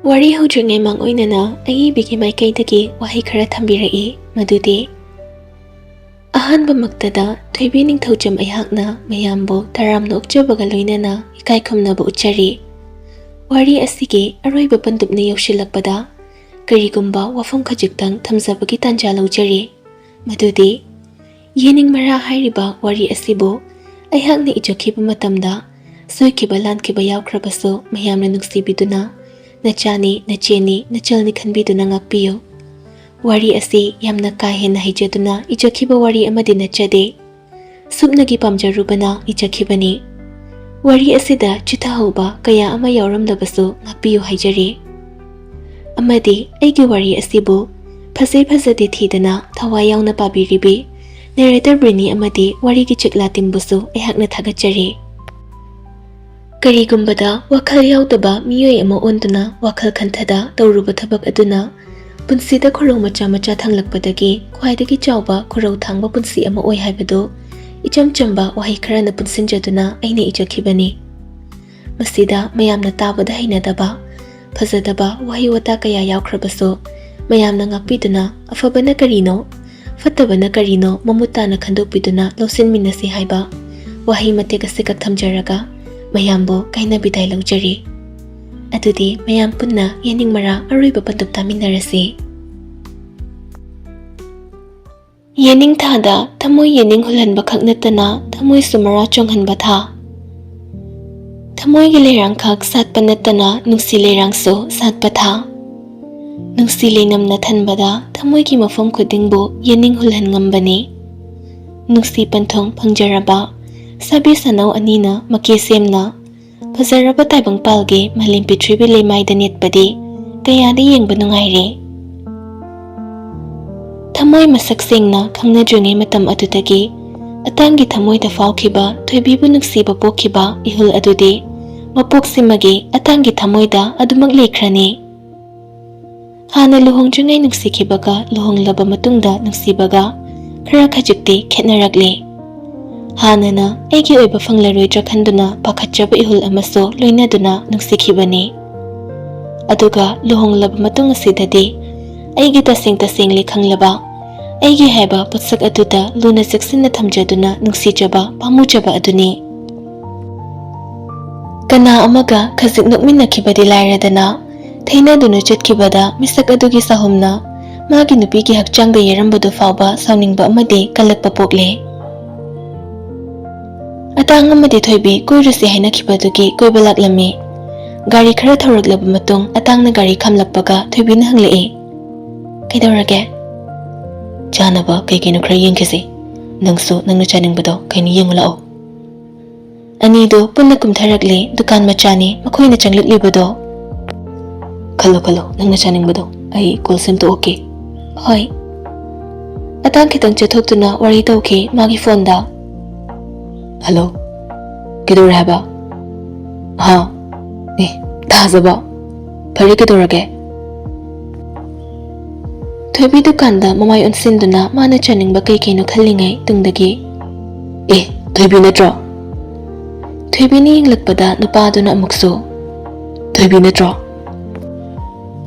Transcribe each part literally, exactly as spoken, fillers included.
ꯋꯥꯔꯤ ꯍꯧꯗ꯭ꯔꯤꯉꯩ ꯃꯥꯡ ꯑꯣꯏꯅꯅ ꯑꯏꯕꯤꯒꯤ ꯃꯥꯏꯀꯩꯗꯒꯤ ꯋꯥꯍꯩ ꯈꯔ ꯊꯝꯕꯤꯔꯛꯏ, ꯃꯗꯨꯗꯤ, ꯑꯍꯥꯟꯕꯃꯛꯇꯗ ꯊꯣꯏꯕꯤ ꯅꯤꯡꯊꯧꯖꯝ ꯑꯩꯍꯥꯛꯅ ꯃꯌꯥꯝꯕꯨ ꯇꯔꯥꯝꯅ ꯑꯣꯛꯆꯕꯒ ꯂꯣꯏꯅꯅ ꯏꯀꯥꯏ ꯈꯨꯝꯅꯕ ꯎꯠꯆꯔꯤ꯫ ꯋꯥꯔꯤ ꯑꯁꯤꯒꯤ ꯑꯔꯣꯏꯕ ꯄꯟꯗꯨꯞꯅ ꯌꯧꯁꯤꯜꯂꯛꯄꯗ ꯀꯔꯤꯒꯨꯝꯕ ꯋꯥꯐꯝ ꯈꯖꯤꯛꯇꯪ ꯊꯝꯖꯕꯒꯤ ꯇꯥꯟꯖꯥ ꯂꯧꯖꯔꯤ꯫ ꯃꯗꯨꯗꯤ, ꯌꯦꯅꯤꯡ ꯃꯔꯥ ꯍꯥꯏꯔꯤꯕ ꯋꯥꯔꯤ ꯑꯁꯤꯕꯨ ꯑꯩꯍꯥꯛꯅ ꯏꯖꯈꯤꯕ ꯃꯇꯝꯗ ꯁꯣꯏꯈꯤꯕ ꯂꯥꯟꯈꯤꯕ ꯌꯥꯎꯈ꯭ꯔꯕꯁꯨ ꯃꯌꯥꯝꯅ ꯅꯨꯡꯁꯤꯕꯤꯗꯨꯅ "ꯅꯆꯥꯅꯤ, ꯅꯆꯦꯅꯤ, ꯅꯆꯜꯅꯤ" ꯈꯟꯕꯤꯗꯨꯅ ꯉꯥꯛꯄꯤꯌꯨ꯫ ꯋꯥꯔꯤ ꯑꯁꯤ ꯌꯥꯝꯅ ꯀꯥ ꯍꯦꯟꯅ ꯍꯩꯖꯗꯨꯅ ꯏꯖꯈꯤꯕ ꯋꯥꯔꯤ ꯑꯃꯗꯤ ꯅꯠꯆꯗꯦ꯫ ꯁꯨꯞꯅꯒꯤ ꯄꯥꯝꯖꯔꯨꯕꯅ ꯏꯖꯈꯤꯕꯅꯤ꯫ ꯋꯥꯔꯤ ꯑꯁꯤꯗ ꯆꯤꯊꯍꯧꯕ ꯀꯌꯥ ꯑꯃ ꯌꯥꯎꯔꯝꯂꯕꯁꯨ ꯉꯥꯛꯄꯤꯌꯨ ꯍꯥꯏꯖꯔꯤ꯫ ꯑꯃꯗꯤ ꯑꯩꯒꯤ ꯋꯥꯔꯤ ꯑꯁꯤꯕꯨ ꯐꯖꯩ ꯐꯖꯗꯦ ꯊꯤꯗꯅ ꯊꯋꯥꯏ ꯌꯥꯎꯅ ꯄꯥꯕꯤꯔꯤꯕꯤ ꯅꯦꯔꯦꯇꯔ ꯕ꯭ꯔꯤꯅꯤ ꯑꯃꯗꯤ ꯋꯥꯔꯤꯒꯤ ꯆꯤꯛꯂꯥ ꯇꯤꯝꯕꯨꯁꯨ ꯑꯩꯍꯥꯛꯅ ꯊꯥꯒꯠꯆꯔꯤ꯫ ꯀꯔꯤꯒꯨꯝꯕꯗ ꯋꯥꯈꯜ ꯌꯥꯎꯗꯕ ꯃꯤꯑꯣꯏ ꯑꯃ ꯑꯣꯟꯗꯨꯅ ꯋꯥꯈꯜ ꯈꯟꯊꯗ ꯇꯧꯔꯨꯕ ꯊꯕꯛ ꯑꯗꯨꯅ ꯄꯨꯟꯁꯤꯗ ꯈꯨꯔꯧ ꯃꯆꯥ ꯃꯆꯥ ꯊꯥꯡꯂꯛꯄꯗꯒꯤ ꯈ꯭ꯋꯥꯏꯗꯒꯤ ꯆꯥꯎꯕ ꯈꯨꯔꯧ ꯊꯥꯡꯕ ꯄꯨꯟꯁꯤ ꯑꯃ ꯑꯣꯏ ꯍꯥꯏꯕꯗꯨ ꯏꯆꯝ ꯆꯝꯕ ꯋꯥꯍꯩ ꯈꯔꯅ ꯄꯨꯟꯁꯤꯟꯖꯗꯨꯅ ꯑꯩꯅ ꯏꯖꯈꯤꯕꯅꯤ꯫ ꯃꯁꯤꯗ ꯃꯌꯥꯝꯅ ꯇꯥꯕꯗ ꯍꯩꯅꯗꯕ, ꯐꯖꯗꯕ ꯋꯥꯍꯩ ꯋꯥꯇꯥ ꯀꯌꯥ ꯌꯥꯎꯈ꯭ꯔꯕꯁꯨ, ꯃꯌꯥꯝꯅ ꯉꯥꯛꯄꯤꯗꯨꯅ ꯑꯐꯕꯅ ꯀꯔꯤꯅꯣ, ꯐꯠꯇꯕꯅ ꯀꯔꯤꯅꯣ ꯃꯃꯨꯠ ꯇꯥꯅ ꯈꯟꯗꯣꯛꯄꯤꯗꯨꯅ ꯂꯧꯁꯤꯟꯃꯤꯟꯅꯁꯤ ꯍꯥꯏꯕ ꯋꯥꯍꯩ ꯃꯇꯦꯛ ꯑꯁꯤꯈꯛ ꯊꯝꯖꯔꯒ ꯃꯌꯥꯝꯕꯨ ꯀꯥꯏꯅ ꯕꯤꯗꯥꯏ ꯂꯧꯖꯔꯤ꯫ ꯑꯗꯨꯗꯤ ꯃꯌꯥꯝ ꯄꯨꯟꯅ ꯌꯦꯅꯤꯡ ꯃꯔꯥ ꯑꯔꯣꯏꯕ ꯄꯟꯗꯨꯞ ꯇꯥꯃꯤꯟꯅꯔꯁꯤ꯫ ꯌꯦꯅꯤꯡ ꯊꯥꯗ ꯊꯃꯣꯏ ꯌꯦꯅꯤꯡ ꯍꯨꯜꯍꯟꯕ ꯈꯛ ꯅꯠꯇꯅ ꯊꯃꯣꯏꯁꯨ ꯃꯔꯥ ꯆꯣꯡꯍꯟꯕ ꯊꯥ꯫ ꯊꯃꯣꯏꯒꯤ ꯂꯩꯔꯥꯡꯈꯛ ꯁꯥꯠꯄ ꯅꯠꯇꯅ ꯅꯨꯡꯁꯤ ꯂꯩꯔꯥꯡꯁꯨ ꯁꯥꯠꯄ ꯊꯥ꯫ ꯅꯨꯡꯁꯤ ꯂꯩꯅꯝꯅ ꯊꯟꯕꯗ ꯊꯃꯣꯏꯒꯤ ꯃꯐꯝ ꯈꯨꯗꯤꯡꯕꯨ ꯌꯦꯅꯤꯡ ꯍꯨꯜꯍꯟ ꯉꯝꯕꯅꯤ꯫ ꯅꯨꯡꯁꯤ ꯄꯟꯊꯨꯡ ꯐꯪꯖꯔꯕ ꯁꯥꯕꯤ ꯁꯥꯅꯧ ꯑꯅꯤꯅ ꯃꯀꯦ ꯁꯦꯝꯅ ꯐꯖꯔꯕ ꯇꯥꯏꯕꯪꯄꯥꯜꯒꯤ ꯃꯥꯂꯦꯝ ꯄ꯭ꯔꯤꯊꯤꯕꯤ ꯂꯩꯃꯥꯏꯗ ꯅꯦꯠꯄꯗꯤ ꯀꯌꯥꯗ ꯌꯦꯡꯕ ꯅꯨꯡꯉꯥꯏꯔꯦ꯫ ꯊꯃꯣꯏ ꯃꯁꯛ ꯁꯦꯡꯅ ꯈꯪꯅꯗ꯭ꯔꯤꯉꯩ ꯃꯇꯝ ꯑꯗꯨꯗꯒꯤ ꯑꯇꯥꯡꯒꯤ ꯊꯃꯣꯏꯗ ꯐꯥꯎꯈꯤꯕ ꯊꯣꯏꯕꯤꯕꯨ ꯅꯨꯡꯁꯤꯕ ꯄꯣꯛꯈꯤꯕ ꯏꯍꯨꯜ ꯑꯗꯨꯗꯤ ꯃꯄꯣꯛꯁꯤꯃꯒꯤ ꯑꯇꯥꯡꯒꯤ ꯊꯃꯣꯏꯗ ꯑꯗꯨꯃꯛ ꯂꯩꯈ꯭ꯔꯅꯤ꯫ ꯍꯥꯟꯅ ꯂꯨꯍꯣꯡꯗ꯭ꯔꯤꯉꯩ ꯅꯨꯡꯁꯤꯈꯤꯕꯒ ꯂꯨꯍꯣꯡꯂꯕ ꯃꯇꯨꯡꯗ ꯅꯨꯡꯁꯤꯕꯒ ꯈꯔ ꯈꯖꯤꯛꯇꯤ ꯈꯦꯠꯅꯔꯛꯂꯦ꯫ ꯍꯥꯟꯅꯅ ꯑꯩꯒꯤ ꯑꯣꯏꯕ ꯐꯪꯂꯔꯣꯏꯗ꯭ꯔꯥ ꯈꯟꯗꯨꯅ ꯄꯥꯈꯠꯆꯕ ꯏꯍꯨꯜ ꯑꯃꯁꯨ ꯂꯣꯏꯅꯗꯨꯅ ꯅꯨꯡꯁꯤꯈꯤꯕꯅꯤ꯫ ꯑꯗꯨꯒ ꯂꯨꯍꯣꯡꯂꯕ ꯃꯇꯨꯡ ꯑꯁꯤꯗꯗꯤ ꯑꯩꯒꯤ ꯇꯁꯦꯡ ꯇꯁꯦꯡꯂꯤ ꯈꯪꯂꯕ, ꯑꯩꯒꯤ ꯍꯥꯏꯕ ꯄꯣꯠꯁꯛ ꯑꯗꯨꯗ ꯂꯨꯅ ꯆꯦꯛꯁꯤꯟꯅ ꯊꯝꯖꯗꯨꯅ ꯅꯨꯡꯁꯤꯖꯕ, ꯄꯥꯝꯃꯨꯖꯕ ꯑꯗꯨꯅꯤ꯫ ꯀꯅꯥ ꯑꯃꯒ ꯈꯖꯤꯛ ꯅꯣꯛꯃꯤꯟꯅꯈꯤꯕꯗꯤ ꯂꯥꯏꯔꯗꯅ, ꯊꯩꯅꯗꯨꯅ ꯆꯠꯈꯤꯕꯗ ꯃꯤꯁꯛ ꯑꯗꯨꯒꯤ ꯆꯍꯨꯝꯅ ꯃꯥꯒꯤ ꯅꯨꯄꯤꯒꯤ ꯍꯛꯆꯥꯡꯗ ꯌꯩꯔꯝꯕꯗꯨ ꯐꯥꯎꯕ ꯁꯥꯎꯅꯤꯡꯕ ꯑꯃꯗꯤ ꯀꯜꯂꯛꯄ ꯄꯣꯛꯂꯦ꯫ ꯑꯇꯥꯡ ꯑꯃꯗꯤ ꯊꯣꯏꯕꯤ ꯀꯣꯏꯔꯨꯁꯤ ꯍꯥꯏꯅꯈꯤꯕꯗꯨꯒꯤ ꯀꯣꯏꯕ ꯂꯥꯛꯂꯝꯃꯤ꯫ ꯒꯥꯔꯤ ꯈꯔ ꯊꯧꯔꯛꯂꯕ ꯃꯇꯨꯡ ꯑꯇꯥꯡꯅ ꯒꯥꯔꯤ ꯈꯥꯝꯂꯛꯄꯒ ꯊꯣꯏꯕꯤꯅ ꯍꯪꯂꯛꯏ, "ꯀꯩꯗꯧꯔꯒꯦ?" "ꯆꯥꯅꯕ ꯀꯩ ꯀꯩꯅꯣ ꯈꯔ ꯌꯦꯡꯈꯤꯁꯤ꯫ ꯅꯪꯁꯨ ꯅꯪꯅ ꯆꯥꯅꯤꯡꯕꯗꯣ ꯀꯩꯅꯣ ꯌꯦꯡꯉꯨ ꯂꯥꯛꯑꯣ꯫" ꯑꯅꯤꯗꯨ ꯄꯨꯟꯅ ꯀꯨꯝꯊꯔꯛꯂꯦ꯫ ꯗꯨꯀꯥꯟ ꯃꯆꯥꯅꯤ ꯃꯈꯣꯏꯅ ꯆꯪꯂꯛꯂꯤꯕꯗꯣ꯫ "ꯈꯜꯂꯣ, ꯈꯜꯂꯣ, ꯅꯪꯅ ꯆꯥꯅꯤꯡꯕꯗꯣ꯫ ꯑꯩ ꯀꯣꯜ ꯁꯦꯝꯗꯣꯛꯑꯣꯀꯦ꯫" "ꯍꯣꯏ꯫" ꯑꯇꯥꯡ ꯈꯤꯇꯪ ꯆꯠꯊꯣꯛꯇꯨꯅ ꯋꯥꯔꯤ ꯇꯧꯈꯤ ꯃꯥꯒꯤ ꯐꯣꯟꯗ꯫ "ꯍꯜꯂꯣ, ꯀꯩꯗꯧꯔꯦ ꯍꯥꯏꯕ?" "ꯍꯥ? ꯑꯦ, ꯊꯥꯖꯕ꯫ ꯐꯔꯦ, ꯀꯩꯗꯧꯔꯒꯦ?" ꯊꯣꯏꯕꯤ ꯗꯨꯀꯥꯟꯗ ꯃꯃꯥꯏ ꯑꯣꯟꯁꯤꯟꯗꯨꯅ ꯃꯥꯅ ꯆꯥꯅꯤꯡꯕ ꯀꯩ ꯀꯩꯅꯣ ꯈꯜꯂꯤꯉꯩ ꯇꯨꯡꯗꯒꯤ, "ꯑꯦ, ꯊꯣꯏꯕꯤ ꯅꯠꯇ꯭ꯔꯣ?" ꯊꯣꯏꯕꯤꯅ ꯌꯦꯡꯂꯛꯄꯗ ꯅꯨꯄꯥꯗꯨꯅ ꯑꯃꯨꯛꯁꯨ, "ꯊꯣꯏꯕꯤ ꯅꯠꯇ꯭ꯔꯣ?"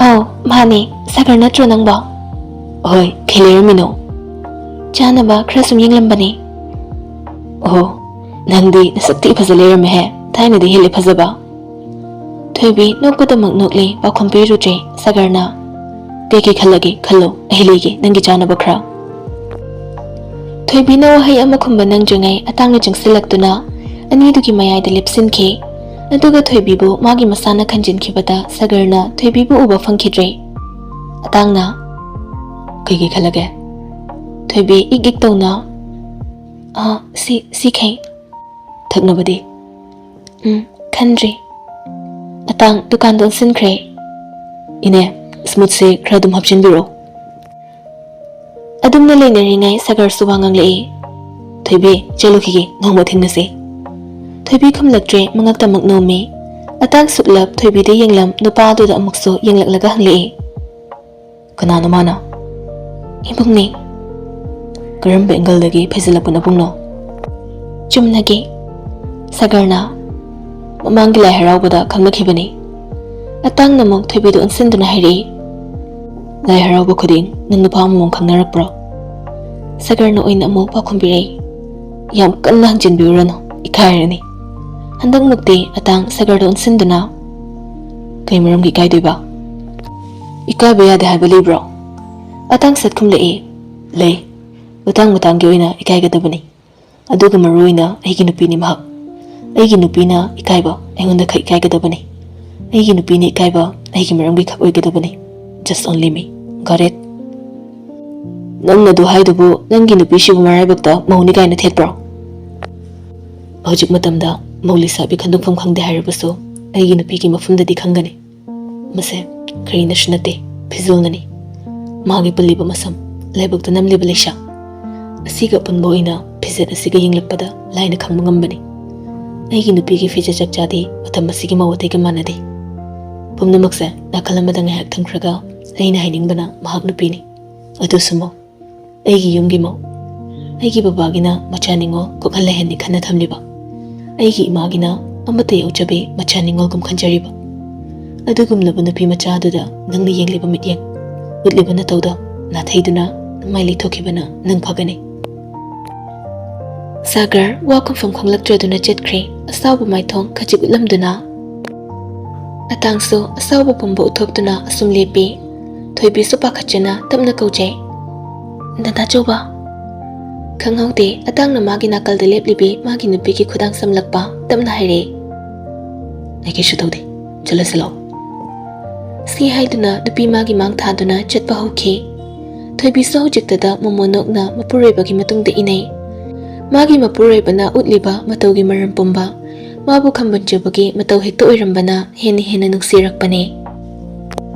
"ꯑꯧ, ꯃꯥꯅꯦ꯫ ꯁꯥꯒꯔ ꯅꯠꯇ꯭ꯔꯣ ꯅꯪꯕꯣ?" "ꯍꯣꯏ, ꯀꯩ ꯂꯩꯔꯝꯃꯤꯅꯣ?" "ꯆꯥꯅꯕ ꯈꯔ ꯁꯨꯝ ꯌꯦꯡꯂꯝꯕꯅꯦ꯫" "ꯑꯣꯍꯣ, ꯅꯪꯗꯤ ꯅꯁꯛ ꯊꯤ ꯐꯖ ꯂꯩꯔꯝꯃꯦꯍꯦ, ꯊꯥꯏꯅꯗꯤ ꯍꯦꯜꯂꯦ ꯐꯖꯕ꯫" ꯊꯣꯏꯕꯤ ꯅꯣꯛꯄꯗꯃꯛ ꯅꯣꯛꯂꯦ, ꯄꯥꯎꯈꯨꯝ ꯄꯤꯔꯨꯗ꯭ꯔꯦ ꯁꯥꯒꯔꯅ꯫ "ꯀꯩ ꯀꯩ ꯈꯜꯂꯒꯦ ꯈꯜꯂꯣ, ꯑꯩ ꯂꯩꯒꯦ ꯅꯪꯒꯤ ꯆꯥꯅꯕ ꯈꯔ꯫" ꯊꯣꯏꯕꯤꯅ ꯋꯥꯍꯩ ꯑꯃ ꯈꯨꯝꯕ ꯅꯪꯗ꯭ꯔꯤꯉꯩ ꯑꯇꯥꯡꯅ ꯆꯪꯁꯤꯜꯂꯛꯇꯨꯅ ꯑꯅꯤꯗꯨꯒꯤ ꯃꯌꯥꯏꯗ ꯂꯦꯞꯁꯤꯟꯈꯤ꯫ ꯑꯗꯨꯒ ꯊꯣꯏꯕꯤꯕꯨ ꯃꯥꯒꯤ ꯃꯁꯥꯅ ꯈꯟꯖꯤꯟꯈꯤꯕꯗ ꯁꯥꯒꯔꯅ ꯊꯣꯏꯕꯤꯕꯨ ꯎꯕ ꯐꯪꯈꯤꯗ꯭ꯔꯦ꯫ ꯑꯇꯥꯡꯅ, "ꯀꯩ ꯀꯩ ꯈꯜꯂꯒꯦ?" ꯊꯣꯏꯕꯤ ꯏꯛ ꯏꯛ ꯇꯧꯅ, "ꯑꯥ, ꯁꯤ, ꯁꯤ ꯈꯩ꯫" "ꯊꯛꯅꯕꯗꯤ?" "ꯎꯝ, ꯈꯟꯗ꯭ꯔꯤ꯫" ꯑꯇꯥꯡ ꯗꯨꯀꯥꯟꯗ ꯑꯣꯟꯁꯤꯟꯈ꯭ꯔꯦ꯫ "ꯏꯅꯦ, ꯁ꯭ꯃꯨꯠꯁꯦ ꯈꯔ ꯑꯗꯨꯝ ꯍꯥꯞꯆꯤꯟꯕꯤꯔꯣ꯫" ꯑꯗꯨꯝꯅ ꯂꯩꯅꯔꯤꯉꯩ ꯁꯥꯒꯔꯁꯨ ꯋꯥ ꯉꯥꯡꯂꯛꯏ꯫ "ꯊꯣꯏꯕꯤ, ꯆꯠꯂꯨꯈꯤꯒꯦ, ꯅꯣꯡꯃ ꯊꯦꯡꯅꯁꯤ꯫" ꯊꯣꯏꯕꯤ ꯈꯨꯝꯂꯛꯇ꯭ꯔꯦ, ꯃꯉꯛꯇꯃꯛ ꯅꯣꯝꯃꯤ꯫ ꯑꯇꯥꯡ ꯁꯨꯛꯂꯞ ꯊꯣꯏꯕꯤꯗ ꯌꯦꯡꯂꯝ, ꯅꯨꯄꯥ ꯑꯗꯨꯗ ꯑꯃꯨꯛꯁꯨ ꯌꯦꯡꯂꯛꯂꯒ ꯍꯪꯂꯛꯏ꯫ "ꯀꯅꯥꯅꯣ ꯃꯥꯅ?" "ꯏꯕꯨꯡꯅꯦ꯫" "ꯀꯔꯝꯕ ꯑꯦꯡꯒꯜꯗꯒꯤ ꯐꯩꯖꯤꯜꯂꯛꯄ ꯅꯕꯨꯡꯅꯣ?" "ꯆꯨꯝꯅꯒꯤ꯫" ꯁꯥꯒꯔꯅ, "ꯃꯃꯥꯡꯒꯤ ꯂꯥꯏ ꯍꯔꯥꯎꯕꯗ ꯈꯪꯅꯈꯤꯕꯅꯤ꯫" ꯑꯇꯥꯡꯅ ꯑꯃꯨꯛ ꯊꯣꯏꯕꯤꯗ ꯑꯣꯟꯁꯤꯟꯗꯨꯅ ꯍꯥꯏꯔꯛꯏ, "ꯂꯥꯏ ꯍꯔꯥꯎꯕ ꯈꯨꯗꯤꯡ ꯅꯪ ꯅꯨꯄꯥ ꯑꯃꯃꯝ ꯈꯪꯅꯔꯛꯄ꯭ꯔꯣ?" ꯁꯥꯒꯔꯅ ꯑꯣꯏꯅ ꯑꯃꯨꯛ ꯄꯥꯎꯈꯨꯝ ꯄꯤꯔꯛꯏ, "ꯌꯥꯝ ꯀꯟꯅ ꯍꯪꯖꯤꯟꯕꯤꯔꯨꯔꯅꯨ, ꯏꯀꯥꯏꯔꯅꯤ꯫" ꯍꯟꯗꯛꯃꯨꯛꯇꯤ ꯑꯇꯥꯡ ꯁꯥꯒꯔꯗ ꯑꯣꯟꯁꯤꯟꯗꯨꯅ, "ꯀꯩ ꯃꯔꯝꯒꯤ ꯏꯀꯥꯏꯗꯣꯏꯕ? ꯏꯀꯥꯏꯕ ꯌꯥꯗꯦ ꯍꯥꯏꯕ ꯂꯩꯕ꯭ꯔꯣ?" ꯑꯇꯥꯡ ꯁꯠ ꯈꯨꯝꯂꯛꯏ, "ꯂꯩ꯫ ꯃꯇꯥꯡ ꯃꯇꯥꯡꯒꯤ ꯑꯣꯏꯅ ꯏꯀꯥꯏꯒꯗꯕꯅꯤ꯫ ꯑꯗꯨꯒ ꯃꯔꯨ ꯑꯣꯏꯅ ꯑꯩꯒꯤ ꯅꯨꯄꯤꯅꯤ ꯃꯍꯥꯛ꯫ ꯑꯩꯒꯤ ꯅꯨꯄꯤꯅ ꯏꯀꯥꯏꯕ ꯑꯩꯉꯣꯟꯗ ꯈꯛ ꯏꯀꯥꯏꯒꯗꯕꯅꯤ꯫ ꯑꯩꯒꯤ ꯅꯨꯄꯤꯅ ꯏꯀꯥꯏꯕ ꯑꯩꯒꯤ ꯃꯔꯝꯒꯤ ꯈꯛ ꯑꯣꯏꯒꯗꯕꯅꯤ꯫ Just only me. Got it?" "ꯅꯪꯅ ꯑꯗꯨ ꯍꯥꯏꯗꯨꯕꯨ ꯅꯪꯒꯤ ꯅꯨꯄꯤꯁꯤꯕꯨ ꯃꯔꯥꯏꯕꯛꯇ ꯃꯧꯅꯤ ꯀꯥꯏꯅ ꯊꯦꯠꯄ꯭ꯔꯣ?" "ꯍꯧꯖꯤꯛ ꯃꯇꯝꯗ ꯃꯧ ꯂꯩꯁꯥꯕꯤ ꯈꯟꯗꯣꯛꯐꯝ ꯈꯪꯗꯦ ꯍꯥꯏꯔꯕꯁꯨ ꯑꯩꯒꯤ ꯅꯨꯄꯤꯒꯤ ꯃꯐꯝꯗꯗꯤ ꯈꯪꯒꯅꯤ꯫ ꯃꯁꯦ ꯀꯔꯤꯅꯁꯨ ꯅꯠꯇꯦ, ꯐꯤꯖꯣꯜꯅꯅꯤ꯫ ꯃꯥꯒꯤ ꯄꯨꯜꯂꯤꯕ ꯃꯁꯝ, ꯂꯥꯏꯕꯛꯇ ꯅꯝꯂꯤꯕ ꯂꯩꯁꯥ, ꯑꯁꯤꯒ ꯑꯄꯨꯟꯕ ꯑꯣꯏꯅ ꯐꯤꯖꯦꯠ ꯑꯁꯤꯒ ꯌꯦꯡꯂꯛꯄꯗ ꯂꯥꯏꯅ ꯈꯪꯕ ꯉꯝꯕꯅꯤ꯫ ꯑꯩꯒꯤ ꯅꯨꯄꯤꯒꯤ ꯐꯤꯖꯦꯠ ꯆꯛꯆꯥꯗꯤ ꯃꯇꯝ ꯑꯁꯤꯒꯤ ꯃꯧ ꯑꯇꯩꯒ ꯃꯥꯟꯅꯗꯦ꯫ ꯄꯨꯝꯅꯃꯛꯁꯦ ꯅꯥꯀꯜ ꯑꯃꯗ ꯉꯥꯏꯍꯥꯛ ꯊꯝꯈ꯭ꯔꯒ ꯑꯩꯅ ꯍꯥꯏꯅꯤꯡꯕꯅ ꯃꯍꯥꯛ ꯅꯨꯄꯤꯅꯤ꯫ ꯑꯗꯨꯁꯨ ꯃꯧ꯫ ꯑꯩꯒꯤ ꯌꯨꯝꯒꯤ ꯃꯧ꯫ ꯑꯩꯒꯤ ꯕꯕꯥꯒꯤꯅ ꯃꯆꯥ ꯅꯤꯉꯣꯜ ꯀꯣꯛꯍꯜꯂꯦ ꯍꯥꯏꯅ ꯈꯟꯅ ꯊꯝꯂꯤꯕ꯫ ꯑꯩꯒꯤ ꯏꯃꯥꯒꯤꯅ ꯑꯃꯠꯇ ꯌꯥꯎꯖꯕꯤ ꯃꯆꯥ ꯅꯤꯉꯣꯜꯒꯨꯝ ꯈꯟꯖꯔꯤꯕ꯫ ꯑꯗꯨꯒꯨꯝꯂꯕ ꯅꯨꯄꯤ ꯃꯆꯥ ꯑꯗꯨꯗ ꯅꯪꯅ ꯌꯦꯡꯂꯤꯕ ꯃꯤꯠꯌꯦꯡ, ꯎꯠꯂꯤꯕ ꯅꯇꯧꯗꯣ ꯅꯥꯊꯩꯗꯨꯅ ꯅꯃꯥꯏ ꯂꯩꯊꯣꯛꯈꯤꯕꯅ ꯅꯪ ꯐꯒꯅꯤ꯫" ꯁꯥꯒꯔ ꯋꯥ ꯈꯨꯝꯐꯝ ꯈꯪꯂꯛꯇ꯭ꯔꯗꯨꯅ ꯆꯠꯈ꯭ꯔꯦ, ꯑꯁꯥꯎꯕ ꯃꯥꯏꯊꯣꯡ ꯈꯖꯤꯛ ꯎꯠꯂꯝꯗꯨꯅ꯫ ꯑꯇꯥꯡꯁꯨ ꯑꯁꯥꯎꯕ ꯄꯨꯝꯕ ꯎꯠꯊꯣꯛꯇꯨꯅ ꯑꯁꯨꯝ ꯂꯦꯞꯄꯤ꯫ ꯊꯣꯏꯕꯤꯁꯨ ꯄꯥꯈꯠꯆꯅ ꯇꯞꯅ ꯀꯧꯖꯩ, "ꯗꯗꯥ ꯆꯧꯕ!" ꯈꯪꯍꯧꯗꯦ, ꯑꯇꯥꯡꯅ ꯃꯥꯒꯤ ꯅꯥꯀꯜꯗ ꯂꯦꯞꯂꯤꯕꯤ ꯃꯥꯒꯤ ꯅꯨꯄꯤꯒꯤ ꯈꯨꯗꯥꯡ ꯆꯝꯂꯛꯄ ꯇꯞꯅ ꯍꯥꯏꯔꯛꯏ, "ꯑꯩ ꯀꯩꯁꯨ ꯇꯧꯗꯦ, ꯆꯠꯂꯁꯤ ꯂꯥꯛꯑꯣ꯫" ꯁꯤ ꯍꯥꯏꯗꯨꯅ ꯅꯨꯄꯤ ꯃꯥꯒꯤ ꯃꯥꯡ ꯊꯥꯗꯨꯅ ꯆꯠꯄ ꯍꯧꯈꯤ꯫ ꯊꯣꯏꯕꯤꯁꯨ ꯍꯧꯖꯤꯛꯇꯗ ꯃꯣꯃꯣꯅꯣꯛꯅ ꯃꯄꯨꯔꯣꯏꯕꯒꯤ ꯃꯇꯨꯡꯗ ꯏꯅꯩ꯫ ꯃꯥꯒꯤ ꯃꯄꯨꯔꯣꯏꯕꯅ ꯎꯠꯂꯤꯕ ꯃꯇꯧꯒꯤ ꯃꯔꯝ ꯄꯨꯝꯕ ꯃꯥꯕꯨ ꯈꯝꯕꯟꯖꯕꯒꯤ ꯃꯇꯧ ꯍꯦꯛꯇ ꯑꯣꯏꯔꯝꯕꯅ ꯍꯦꯟꯅ ꯍꯦꯟꯅ ꯅꯨꯡꯁꯤꯔꯛꯄꯅꯦ꯫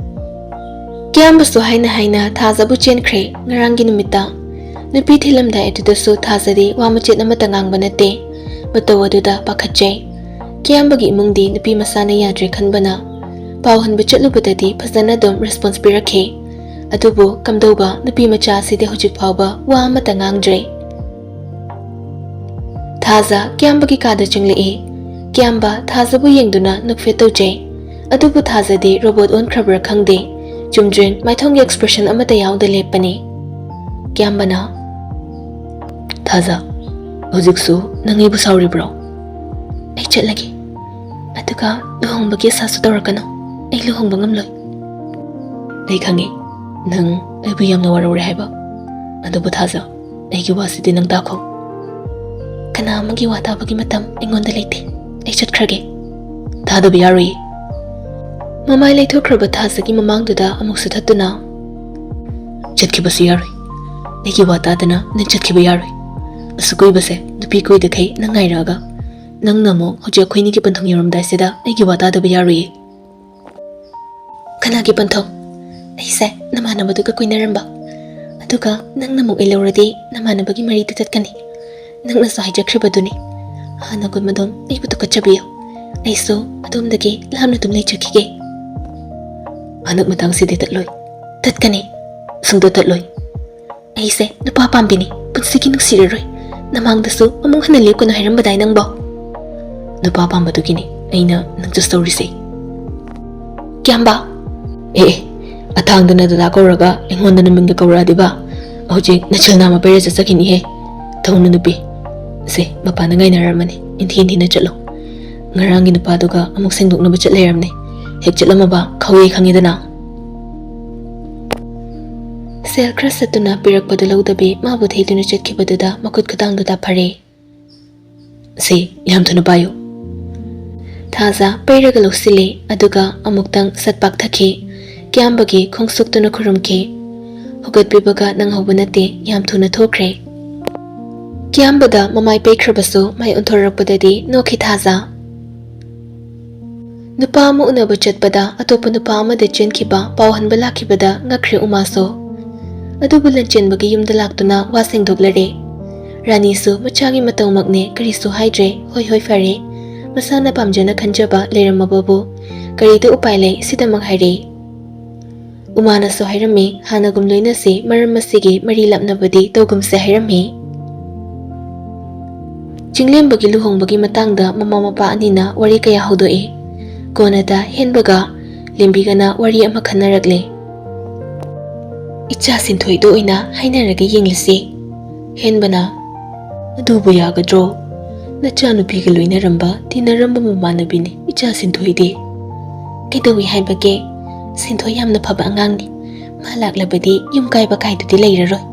ꯀꯤꯌꯥꯝꯕꯁꯨ ꯍꯥꯏꯅ ꯍꯥꯏꯅ ꯊꯥꯖꯕꯨ ꯆꯦꯟꯈ꯭ꯔꯦ ꯉꯔꯥꯡꯒꯤ ꯅꯨꯃꯤꯠꯇ꯫ ꯅꯨꯄꯤ ꯊꯤꯜꯂꯝꯗꯥꯏ ꯑꯗꯨꯗꯁꯨ ꯊꯥꯖꯗꯤ ꯋꯥ ꯃꯆꯦꯠ ꯑꯃꯠꯇ ꯉꯥꯡꯕ ꯅꯠꯇꯦ꯫ ꯃꯇꯧ ꯑꯗꯨꯗ ꯄꯥꯈꯠꯆꯩ꯫ ꯀꯤꯌꯥꯝꯕꯒꯤ ꯏꯃꯨꯡꯗꯤ ꯅꯨꯄꯤ ꯃꯆꯥꯅ ꯌꯥꯗ꯭ꯔꯦ ꯈꯟꯕꯅ ꯄꯥꯎ ꯍꯟꯕ ꯆꯠꯂꯨꯕꯗꯗꯤ ꯐꯖꯅ ꯑꯗꯨꯝ response ꯄꯤꯔꯛꯈꯤ꯫ ꯑꯗꯨꯕꯨ ꯀꯝꯗꯧꯕ ꯅꯨꯄꯤ ꯃꯆꯥ ꯑꯁꯤꯗꯤ ꯍꯧꯖꯤꯛ ꯐꯥꯎꯕ ꯋꯥ ꯑꯃꯠꯇ ꯉꯥꯡꯗ꯭ꯔꯦ꯫ ꯊꯥꯖ ꯀꯤꯌꯥꯝꯕꯒꯤ ꯀꯥꯗ ꯆꯪꯂꯛꯏ꯫ ꯀꯤꯌꯥꯝꯕ ꯊꯥꯖꯕꯨ ꯌꯦꯡꯗꯨꯅ ꯅꯣꯛꯐꯦꯠ ꯇꯧꯖꯩ꯫ ꯑꯗꯨꯕꯨ ꯊꯥꯖꯗꯤ ꯔꯣꯕꯣꯠ ꯑꯣꯟꯈ꯭ꯔꯕ꯭ꯔꯥ ꯈꯪꯗꯦ, ꯆꯨꯝꯗ꯭ꯔꯤꯡ ꯃꯥꯏꯊꯣꯡꯒꯤ ꯑꯦꯛꯁꯄ꯭ꯔꯦꯁꯟ ꯑꯃꯠꯇ ꯌꯥꯎꯗ ꯂꯦꯞꯄꯅꯤ꯫ ꯀ꯭ꯌꯥꯝꯕꯅ, "ꯊꯥꯖ, ꯍꯧꯖꯤꯛꯁꯨ ꯅꯪ ꯑꯩꯕꯨ ꯁꯥꯎꯔꯤꯕ꯭ꯔꯣ?" "ꯑꯩ ꯆꯠꯂꯒꯦ, ꯑꯗꯨꯒ ꯂꯨꯍꯣꯡꯕꯒꯤ ꯑꯁꯥꯁꯨ ꯇꯧꯔꯛꯀꯅꯨ꯫ ꯑꯩ ꯂꯨꯍꯣꯡꯕ ꯉꯝꯂꯣꯏ꯫ ꯑꯩ ꯈꯪꯉꯤ, ꯅꯪ ꯑꯩꯕꯨ ꯌꯥꯝꯅ ꯋꯥꯔꯧꯔꯦ ꯍꯥꯏꯕ꯫ ꯑꯗꯨꯕꯨ ꯊꯥꯖ, ꯑꯩꯒꯤ ꯋꯥꯁꯤꯗꯤ ꯅꯪ ꯇꯥꯈꯣ꯫ ꯀꯅꯥ ꯑꯃꯒꯤ ꯋꯥ ꯇꯥꯕꯒꯤ ꯃꯇꯝ ꯑꯩꯉꯣꯟꯗ ꯂꯩꯇꯦ꯫ ꯑꯩ ꯆꯠꯈ꯭ꯔꯒꯦ꯫ ꯊꯥꯗꯕ ꯌꯥꯔꯣꯏꯌꯦ꯫" ꯃꯃꯥꯏ ꯂꯩꯊꯣꯛꯈ꯭ꯔꯕ ꯊꯥꯖꯒꯤ ꯃꯃꯥꯡꯗꯨꯗ ꯑꯃꯨꯛꯁꯨ ꯊꯠꯇꯨꯅ, "ꯆꯠꯈꯤꯕꯁꯨ ꯌꯥꯔꯣꯏ꯫ ꯑꯩꯒꯤ ꯋꯥ ꯇꯥꯗꯅ ꯅꯪ ꯆꯠꯈꯤꯕ ꯌꯥꯔꯣꯏ꯫ ꯑꯁꯨꯛ ꯀꯨꯏꯕꯁꯦ ꯅꯨꯄꯤ ꯀꯣꯏꯗꯈꯩ ꯅꯪ ꯉꯥꯏꯔꯛꯑꯒ, ꯅꯪꯅ ꯑꯃꯨꯛ ꯍꯧꯖꯤꯛ ꯑꯩꯈꯣꯏꯅꯤꯒꯤ ꯄꯟꯊꯨꯡ ꯌꯧꯔꯝꯗꯥꯏꯁꯤꯗ ꯑꯩꯒꯤ ꯋꯥ ꯇꯥꯗꯕ ꯌꯥꯔꯣꯏꯌꯦ꯫" "ꯀꯅꯥꯒꯤ ꯄꯟꯊꯨꯡ?" "ꯑꯩꯁꯦ ꯅꯃꯥꯟꯅꯕꯗꯨꯒ ꯀꯣꯏꯅꯔꯝꯕ꯫ ꯑꯗꯨꯒ ꯅꯪꯅ ꯑꯃꯨꯛ ꯑꯩ ꯂꯧꯔꯗꯤ ꯅꯃꯥꯟꯅꯕꯒꯤ ꯃꯔꯤꯗ ꯆꯠꯀꯅꯤ꯫ ꯅꯪꯅꯁꯨ ꯍꯥꯏꯖꯈ꯭ꯔꯤꯕꯗꯨꯅꯤ, ꯍꯥꯟꯅꯒꯨꯝ ꯑꯗꯨꯝ ꯑꯩꯕꯨ ꯇꯨꯀꯠꯆꯕꯤꯌꯨ꯫ ꯑꯩꯁꯨ ꯑꯗꯣꯝꯗꯒꯤ ꯂꯥꯞꯅ ꯑꯗꯨꯝ ꯂꯩꯖꯈꯤꯒꯦ꯫" "ꯍꯟꯗꯛ ꯃꯇꯥꯡꯁꯤꯗꯤ ꯇꯠꯂꯣꯏ꯫" "ꯇꯠꯀꯅꯤ꯫ ꯁꯨꯡꯇꯠ ꯇꯠꯂꯣꯏ꯫" "ꯑꯩꯁꯦ ꯅꯨꯄꯥ ꯄꯥꯝꯕꯤꯅꯤ, ꯄꯨꯟꯁꯤꯒꯤ ꯅꯨꯡꯁꯤꯔꯔꯣꯏ꯫ ꯅꯃꯥꯡꯗꯁꯨ ꯑꯃꯨꯛ ꯍꯟꯅ ꯂꯦꯞꯀꯅꯨ ꯍꯥꯏꯔꯝꯕꯗꯥꯏ ꯅꯪꯕꯣ?" "ꯅꯨꯄꯥ ꯄꯥꯝꯕꯗꯨꯒꯤꯅꯤ ꯑꯩꯅ ꯅꯪ ꯆꯨꯁ ꯇꯧꯔꯤꯁꯦ꯫" "ꯀ꯭ꯌꯥꯝꯕ!" "ꯑꯦ, ꯑꯦ, ꯑꯊꯥꯡꯗꯅ ꯗꯗꯥ ꯀꯧꯔꯒ ꯑꯩꯉꯣꯟꯗꯅ ꯃꯤꯡꯒ ꯀꯧꯔꯛꯑꯗꯤꯕ, ꯍꯧꯖꯤꯛ ꯅꯆꯤꯜ ꯅꯥꯝꯃ ꯄꯩꯔ ꯆꯠꯆꯈꯤꯅꯤꯍꯦ꯫ ꯊꯧꯅꯨ ꯅꯨꯄꯤ, ꯁꯦ, ꯃꯄꯥꯟꯗ ꯉꯥꯏꯅꯔꯝꯃꯅꯤ, ꯏꯟꯊꯤ ꯏꯟꯊꯤꯅ ꯆꯠꯂꯣ꯫ ꯉꯔꯥꯡꯒꯤ ꯅꯨꯄꯥꯗꯨꯒ ꯑꯃꯨꯛ ꯁꯦꯡꯗꯣꯛꯅꯕ ꯆꯠ ꯂꯩꯔꯝꯅꯤ꯫ ꯍꯦꯛ ꯆꯠꯂꯝꯃꯕ ꯈꯧꯌꯩ ꯈꯪꯉꯤꯗꯅ꯫" ꯁꯦꯜ ꯈꯔ ꯁꯠꯇꯨꯅ ꯄꯤꯔꯛꯄꯗꯨ ꯂꯧꯗꯕꯤ ꯃꯥꯕꯨ ꯊꯩꯗꯨꯅ ꯆꯠꯈꯤꯕꯗꯨꯗ ꯃꯈꯨꯠ ꯈꯨꯗꯥꯡꯗꯨꯗ ꯐꯔꯦ꯫ "ꯁꯦ, ꯌꯥꯝ ꯊꯨꯅ ꯄꯥꯏꯌꯨ꯫" ꯊꯥꯖ ꯄꯩꯔꯒ ꯂꯧꯁꯤꯜꯂꯤ, ꯑꯗꯨꯒ ꯑꯃꯨꯛꯇꯪ ꯁꯠ ꯄꯥꯛꯊꯈꯤ꯫ ꯀ꯭ꯌꯥꯝꯕꯒꯤ ꯈꯣꯡꯁꯨꯛꯇꯨꯅ ꯈꯨꯔꯨꯝꯈꯤ꯫ ꯍꯧꯒꯠꯄꯤꯕꯒ ꯅꯪꯍꯧꯕ ꯅꯠꯇꯦ, ꯌꯥꯝ ꯊꯨꯅ ꯊꯣꯛꯈ꯭ꯔꯦ꯫ ꯀ꯭ꯌꯥꯝꯕꯗ ꯃꯃꯥꯏ ꯄꯩꯈ꯭ꯔꯕꯁꯨ ꯃꯥꯏ ꯑꯣꯟꯊꯣꯔꯛꯄꯗꯗꯤ ꯅꯣꯛꯈꯤ ꯊꯥꯖ꯫ ꯅꯨꯄꯥ ꯑꯃ ꯎꯅꯕ ꯆꯠꯄꯗ ꯑꯇꯣꯞꯄ ꯅꯨꯄꯥ ꯑꯃꯗ ꯆꯦꯟꯈꯤꯕ ꯄꯥꯎ ꯍꯟꯕ ꯂꯥꯛꯈꯤꯕꯗ ꯉꯛꯈ꯭ꯔꯦ ꯎꯃꯥꯁꯨ꯫ ꯑꯗꯨꯕꯨ ꯂꯟꯆꯦꯟꯕꯒꯤ ꯌꯨꯝꯗ ꯂꯥꯛꯇꯨꯅ ꯋꯥ ꯁꯦꯡꯗꯣꯛꯂꯔꯦ꯫ ꯔꯥꯅꯤꯁꯨ ꯃꯆꯥꯒꯤ ꯃꯇꯧꯃꯛꯅꯦ, ꯀꯔꯤꯁꯨ ꯍꯥꯏꯗ꯭ꯔꯦ꯫ "ꯍꯣꯏ, ꯍꯣꯏ, ꯐꯔꯦ꯫ ꯃꯁꯥꯅ ꯄꯥꯝꯖꯅ ꯈꯟꯖꯕ ꯂꯩꯔꯝꯃꯕꯕꯨ ꯀꯔꯤꯗ ꯎꯄꯥꯏ ꯂꯩ?" ꯁꯤꯗꯃꯛ ꯍꯥꯏꯔꯦ꯫ ꯎꯃꯥꯅꯁꯨ ꯍꯥꯏꯔꯝꯃꯤ, ꯍꯥꯟꯅꯒꯨꯝ ꯂꯣꯏꯅꯁꯤ, ꯃꯔꯝ ꯑꯁꯤꯒꯤ ꯃꯔꯤ ꯂꯥꯞꯅꯕꯗꯤ ꯇꯧꯒꯨꯝꯁꯦ ꯍꯥꯏꯔꯝꯃꯤ꯫ ꯆꯤꯡꯂꯦꯝꯕꯒꯤ ꯂꯨꯍꯣꯡꯕꯒꯤ ꯃꯇꯥꯡꯗ ꯃꯃꯥ ꯃꯄꯥ ꯑꯅꯤꯅ ꯋꯥꯔꯤ ꯀꯌꯥ ꯍꯧꯗꯣꯛꯏ꯫ ꯀꯣꯟꯅꯗ ꯍꯦꯟꯕꯒ ꯂꯦꯝꯕꯤꯒꯅ ꯋꯥꯔꯤ ꯑꯃ ꯈꯟꯅꯔꯛꯂꯦ꯫ "ꯏꯆꯥ ꯁꯤꯟꯊꯣꯏꯗ ꯑꯣꯏꯅ ꯍꯥꯏꯅꯔꯒ ꯌꯦꯡꯂꯁꯤ꯫" ꯍꯦꯟꯕꯅ, "ꯑꯗꯨꯕꯨ ꯌꯥꯒꯗ꯭ꯔꯣ? ꯅꯆꯥꯅꯨꯄꯤꯒ ꯂꯣꯏꯅꯔꯝꯕ, ꯇꯤꯟꯅꯔꯝꯕ ꯃꯃꯥꯟꯅꯕꯤꯅꯤ ꯏꯆꯥ ꯁꯤꯟꯊꯣꯏꯗꯤ꯫ ꯀꯩꯗꯧꯏ ꯍꯥꯏꯕꯒꯦ? ꯁꯤꯟꯊꯣꯏ ꯌꯥꯝꯅ ꯐꯕ ꯑꯉꯥꯡꯅꯤ꯫ ꯃꯥ ꯂꯥꯛꯂꯕꯗꯤ ꯌꯨꯝ ꯀꯥꯏꯕ ꯀꯥꯏꯗꯨꯗꯤ ꯂꯩꯔꯔꯣꯏ꯫